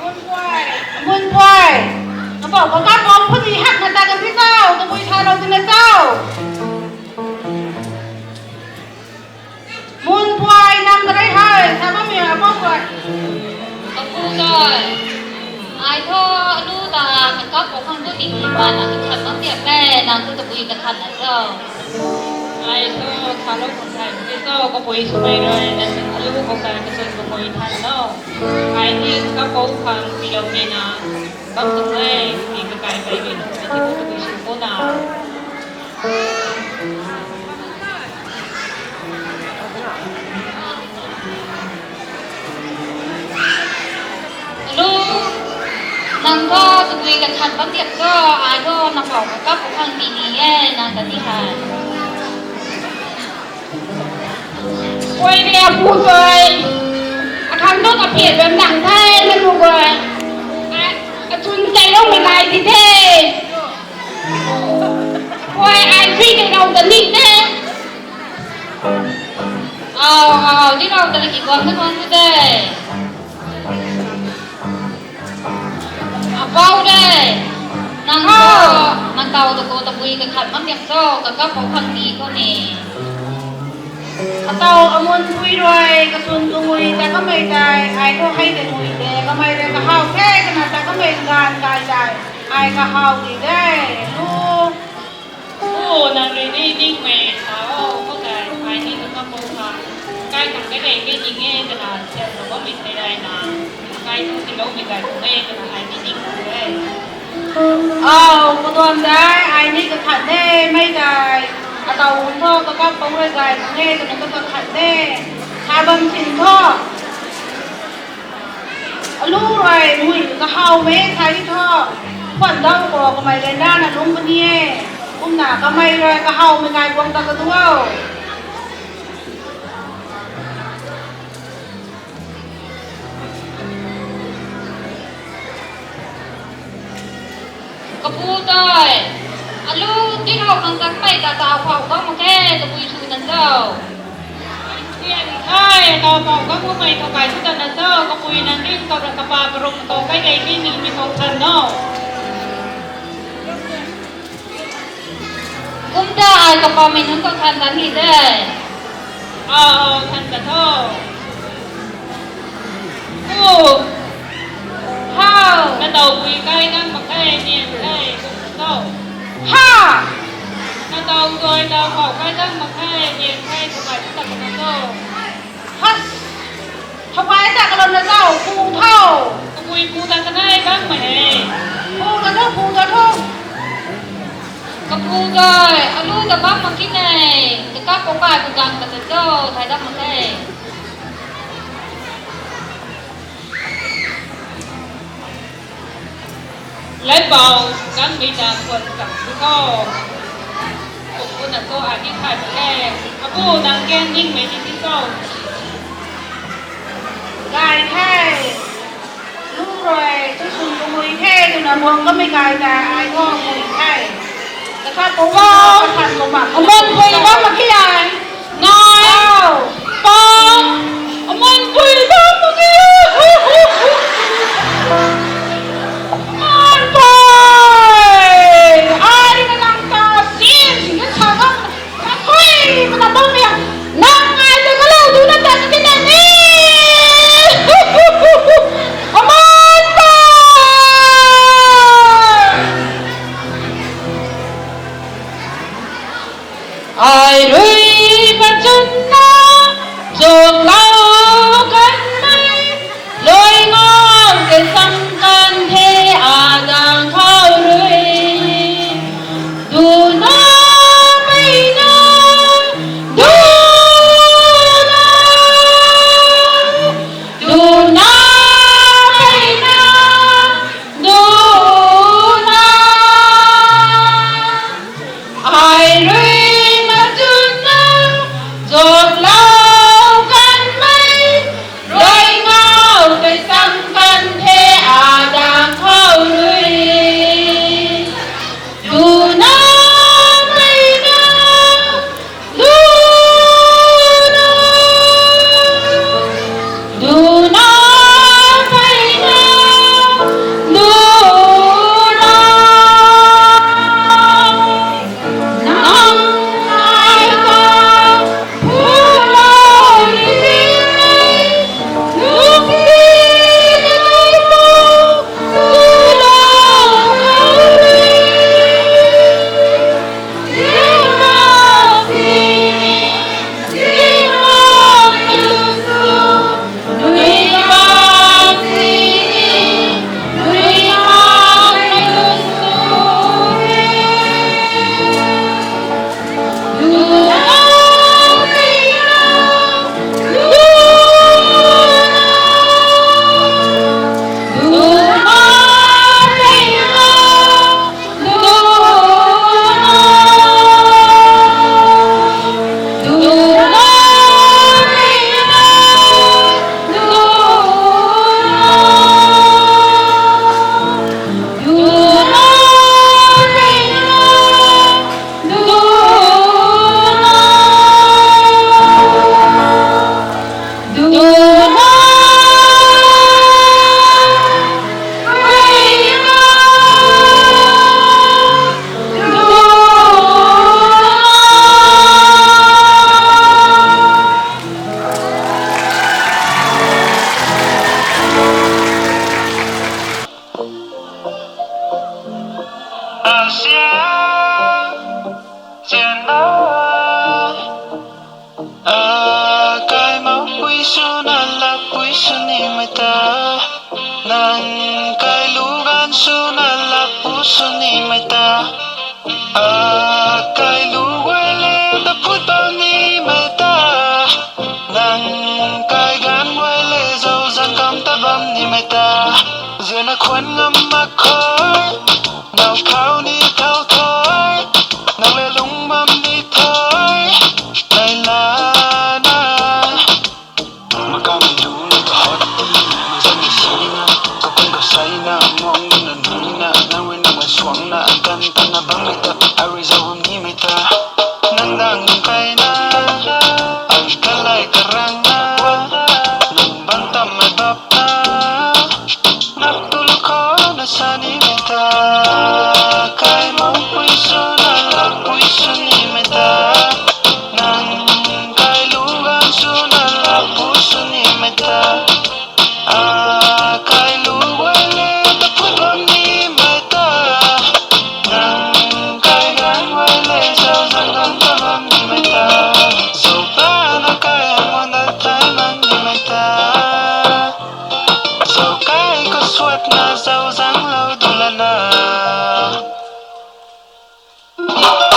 Mun pui. Mun pui. Ka pau, ka ka pau, puni hak na ta kan ti tau, tabui sa rou ti na tau. Mun pui nang ta rei hei, sa bam mi a pau pui. Kapu doi. Ai thu, anu ta, kakap khou khang tu ti ti pa na, kakhat bam tiak le, nang tu tabui kakhat na tho. Ai thu, sa lou khou thai, ti tho, kapui swmei rui, na sin alu khou kai, kachun kapui than lo. Ai ni, kakap khou khang, ti lou ni na, bam tu le, ti kakai kai ni, ti tu tabui sw khou na. Lu, nang thu tabui kakhat bam tiak cho, ai thu nang pau kakap khou khang ti ni e, nang ta ti hei. Pui ni apu tui, akhang thu kaphiat bam nang the, na lu gay. Ai, achun kai lou mi nai ti the. Pui, ai sui kai lou ta ni the. Au, au, di rau ta laki guang na tuang tu de. Apou de. Nang ho, nang tau ta khou tabui kakhat bam tiak cho, kakap khou khang ti khou ni. Atau amun pui rui, kachun tu ngui ta kamei tei, ai thu hei de ngui de, kamei rui kahaw the, kana ta kamei ganv kai tei, ai kahaw di de, lu. O, nang rui ni ningmei sa o, khou tei, ai ni tu kakap khou khang. Ai tang kai rei ke ning e twna, sian lou bammei thei rayna, kai tu tiloumei gay tuang e twna ai ni ning tu e. Au, kaduan dai, ai ni kakhat ne, mei dai. Atau hum tho, kakap pang rui gay tuang e twna kakhat ne. Sa bam sin tho. Alu rui mui kahawmei thai tho. Khwan dau khou kamei ryanrana lungc puni e. Kumna kamei rui kahawmei ngai guang ta kadu o. Kapu tei, alu tinghow khang takmei ta taw phau kau mak khe, kapui sw nan cho. Tian thei taw phau kau makmei khou kai sw tan na cho, kapui nan ring kau ra kapa karum kau kai gei ni ningmei khou than no. Kumta ai kapamei nunc khou than tan ni de. Au, than ta tho. Ku. How. Kataw pui kai gang mak khe, nian khe, kum ta tho. Ha. Kataw tuai taw khou kai gang mak khe, nian khe, kakai ta ta tho. Has. Thowai ta kalou na zau, pu tho. Kapui pu ta kanei gang mak he. Pu ta tho, pu ta tho. Kapu tei, alu ta bam mak khe ne. Kakap khou kai kagang ta ta cho, thai dam mak khe. Laipou, nang mei ta khwan cham tu tho. Kum pu na cho ai ni khai mak khe. Apu nang kan ningmei ni ti cho. Gay the. Lu rui, tu sum tu mui the, twna muang kamei gay ta, ai tho mui the. Kakhat pu tho, kakhat pu mak. Aman pui bam mak khe ai. Nai. Au. Pa. Aman pui bam mak khe. Aman pui. Ai na nang ta sin sin na sa gam. Nang khui mana bam ya. Nang ai ta kalau tu na ta kati na ni. Aman pui. Ai rui bachun na. rangna, nang bam tammei bap ta, nak tu lu khou na sa nimei ta, kai mou pui swna lak pui sw nimei ta, nang kai lu gan swna lak pui sw nimei ta, a kai lu guay le ta phut bam nimei ta, nang kai gan guay le zau zang gan ta bam nimei ta, zau pa na kai hang wan dat thai man nimei ta, zau kai khou suatna zau zang lou du lana.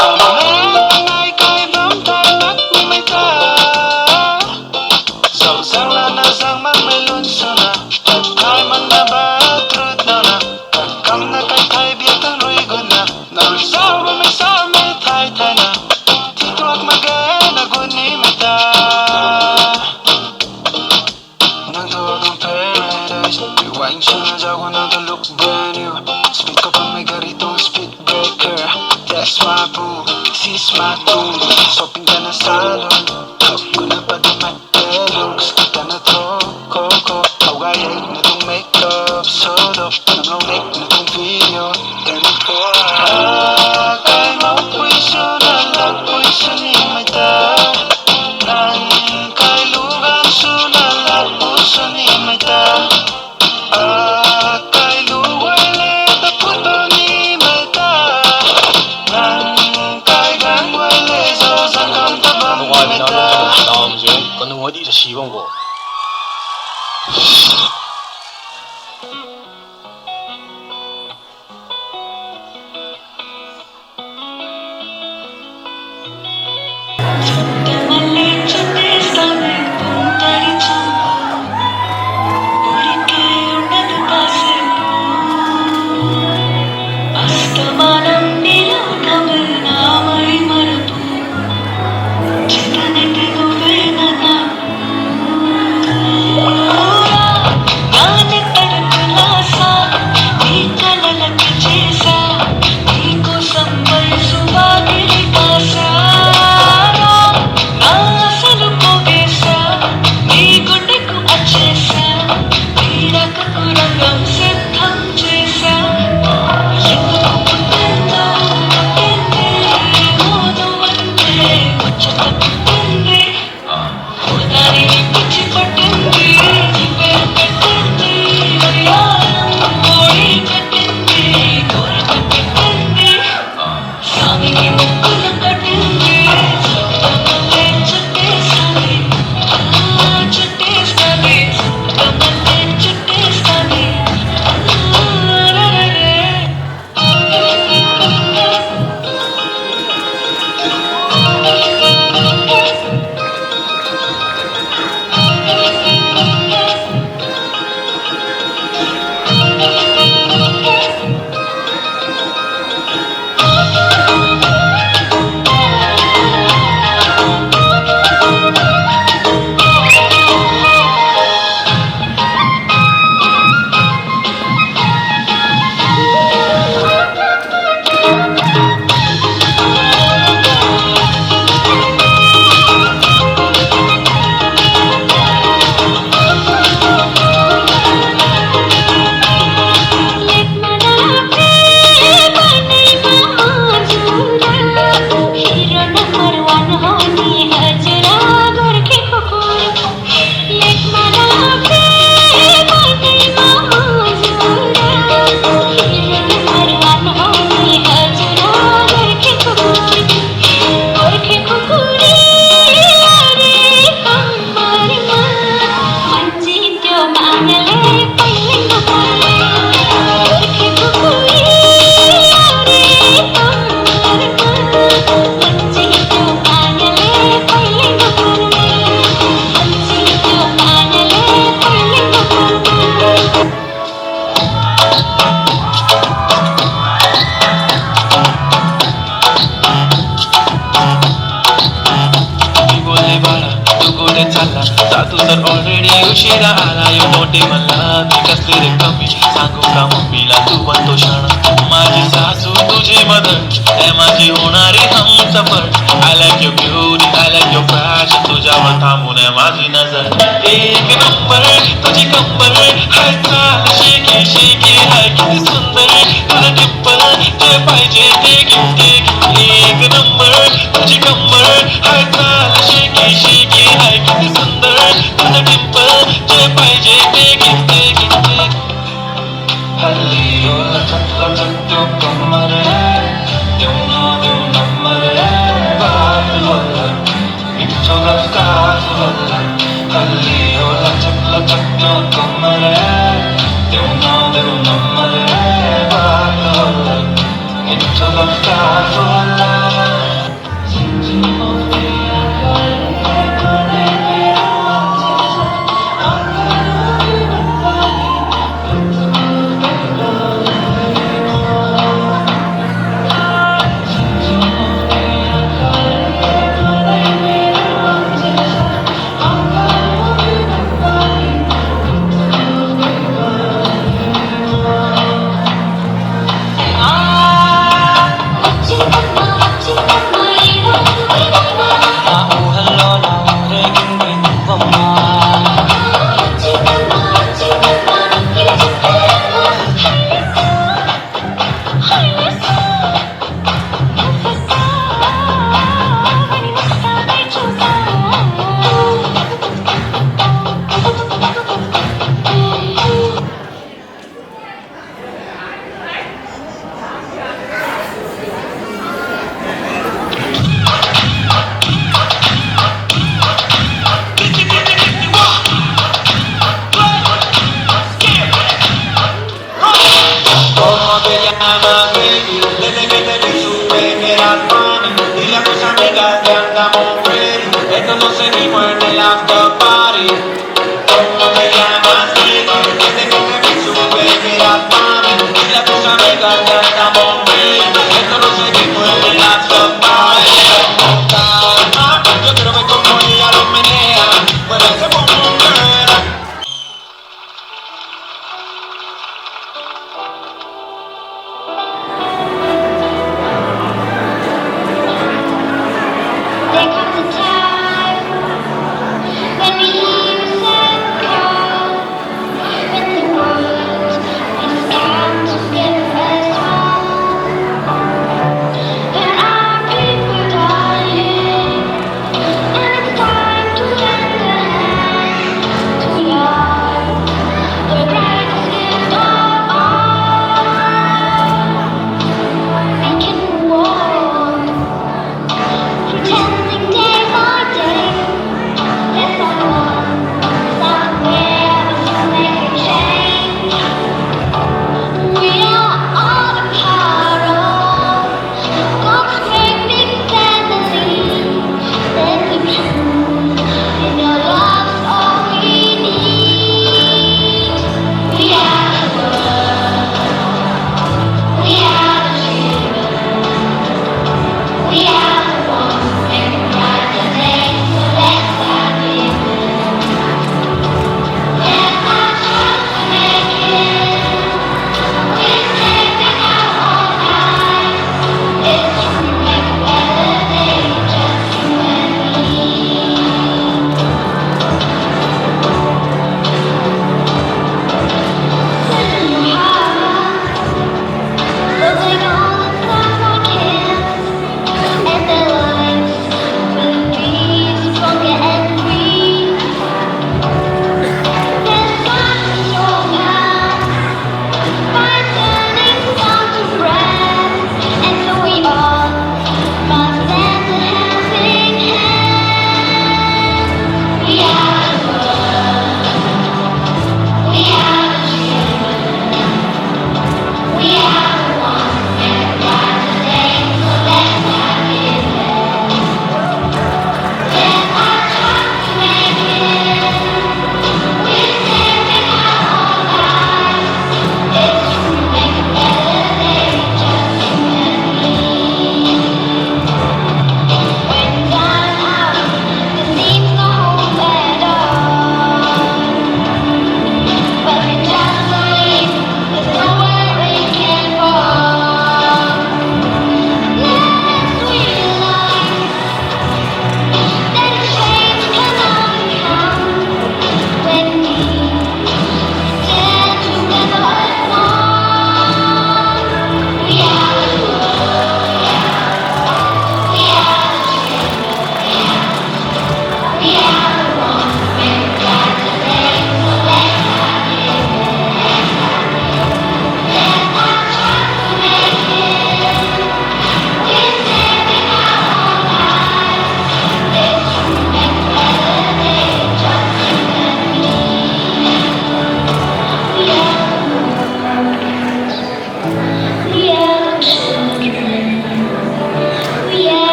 Amei kai bam thai mak nimei ta, zau zang lana zang makmei lun swna, tat thai makna ba trut nauna, tat kamna kai thai biak tang rui gutna, nang zau bammei samei thai thaina, ti tuak mak ge na gut nimei ta. Nang tu akang paradise, rewind swna zauc khou nang tu look brand new. Speed khou pammei gari tuang speed breaker. That's my boo, she's my boo. Shopping tana salon, top guna patumei looks tana throw, khou khou, how gay na tuang makeup, so dope, nang lou nek na tuang video, tana throw. Kai mou pui swna lak pui sw nimei ta, nang kai lu gan swna lak pui sw nimei ta, a kai lu guay le ta phut bam nimei ta, nang kai gan guay le zau zang gan ta bam nimei ta. Kanu di sa si bam khou. Ala, sa tu sar already ushira ala yo mote mala, because tere kami sangu kama pila tu ban to shana. Maji sasu tuji mother, eh, maji honari hum safar. I like your beauty, I like your fashion, tuja mata mune maji nazar. Ek number, tuji kambar, hai sal shiki shiki, hai kiti sundar, tuna dimple, je pai je teki teki. Ek number, tuji kambar, hai sal shiki shiki, hai kiti sundar, tuna dimple, je pai je teki teki teki. Hello, lachak lachak tu kamar hai, tumna tumna mare, baat wala, mitho lafta wala. Hello, lachak lachak tu kamar hai, tumna tumna mare, baat wala, mitho lafta wala.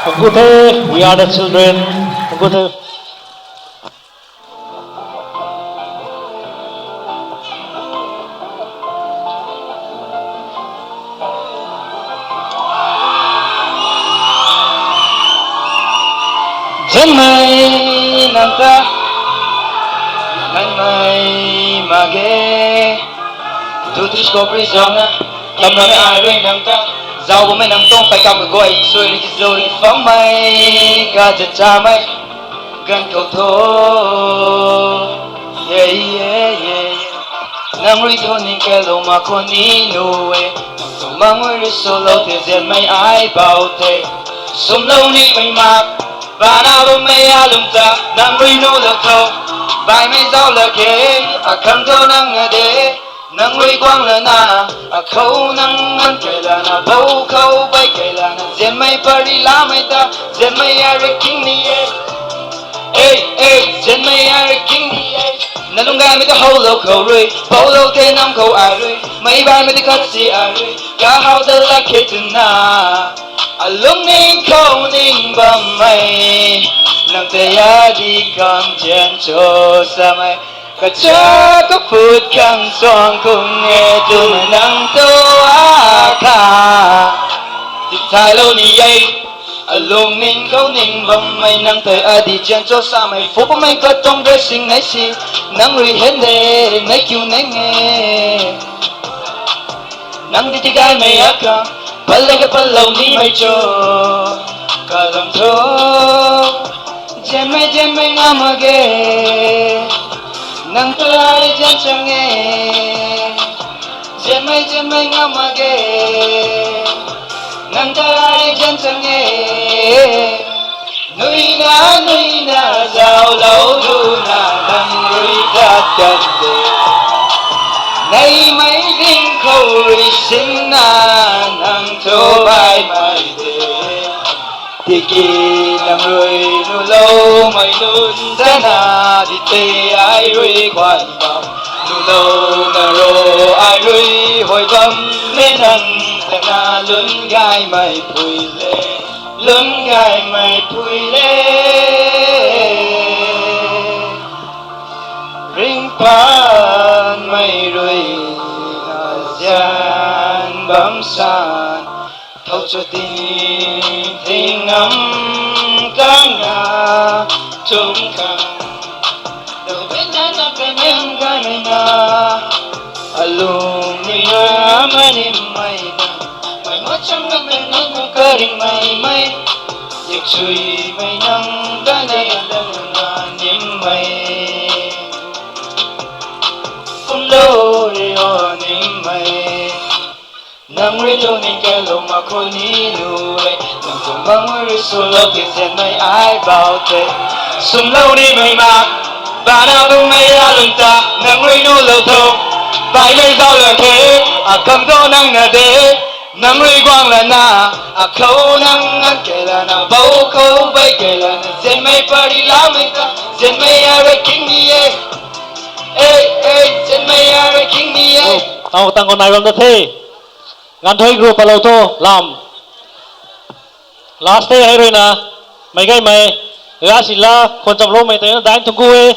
Thuanc ku the, we are the children. Thuanc ku the. Zianmei nang ta, nangmei mak ge. Dutrish kopri zaucna, tamna ai rui nang ta, zauc bammei nang tuang pei kam guay, sui rui kizou rui phangmei, kazat chamei, ganv khou tho. Nang rui thu ning kalou mak khou ni nu e, nang tuang mang rui swlou the zianmei ai bau the. Swmlou nimei mak, bana bammei alung ta, nang rui nulou tho. Baihmei zauc la khe, akhang tho nang na de. Nang rui guang lana, akhou nang ngan kai lana, bou khou bai kai lana, zianmei pary lamei ta, zianmei ai rui king ni e. Ei, ei, zianmei ai rui king ni e. Na lungc gaymei ta howlou khou rui, poulou the nam khou ai rui, meic baihmei ta khat si ai rui, kahaw dat lak khe twna. Alungning khou ning bammei, nang tei adi khang zian cho samei. Kacha kaput khang suang kung e twna nang tu akha. Tithaylou ni e, alungning khou ning bammei nang tei adi zian cho samei. Phu bammei katuang dressing nei si, nang rui hen de, nei kiu neng e. Nang di tigaymei akha, pal de ka pallou nimei cho, kalam tho. Zianmei, zianmei ngam mak ge. Nang ta ai zian chang e. Zianmei, zianmei ngam mak ge. Nang ta ai zian chang e. Nuina, nuina, zauclou duna nang rui tat kan de. Neimei ding khou rui sinna nang thu baihmei de. Tiki nang rui nuloumei nunc tana di tei ai rui kwan bam. Nulouna ro ai rui huay bam le nang tana lungc gaymei pui le. Lungc gaymei pui le. Ringcpanmei rui na zian bam san. Thau cho ting ting ngam kang na tum kang. Dou bena na pe mem ganei na. Alung ni na mani mei na. Mei machang na mei nang kung karingmei mei. Yik chuimei nang ganei lana nimmei. Kumlou ri o nimmei. Nang rui tu ning kalou mak khou ni nu e. Nang tuang bang rui swlou the zianmei ai bau the. Swmlou nimei mak, bana bumei alung ta, nang rui nulou tho. Baihmei zauc la khe, akhang tho nang na de. Nang rui guang lana, akhou nang ngan kai lana, bou khou bai kai lana, zianmei pary lamei ta, zianmei a rui king ni e. Ei, ei, zianmei a rui king ni e. Tang tang khou nai bam ta the. Nganv thui group palou tho, lam. Last the hei ruina, meic gaymei, lasila, khwan chamloumei tei na daeng thungc ku e.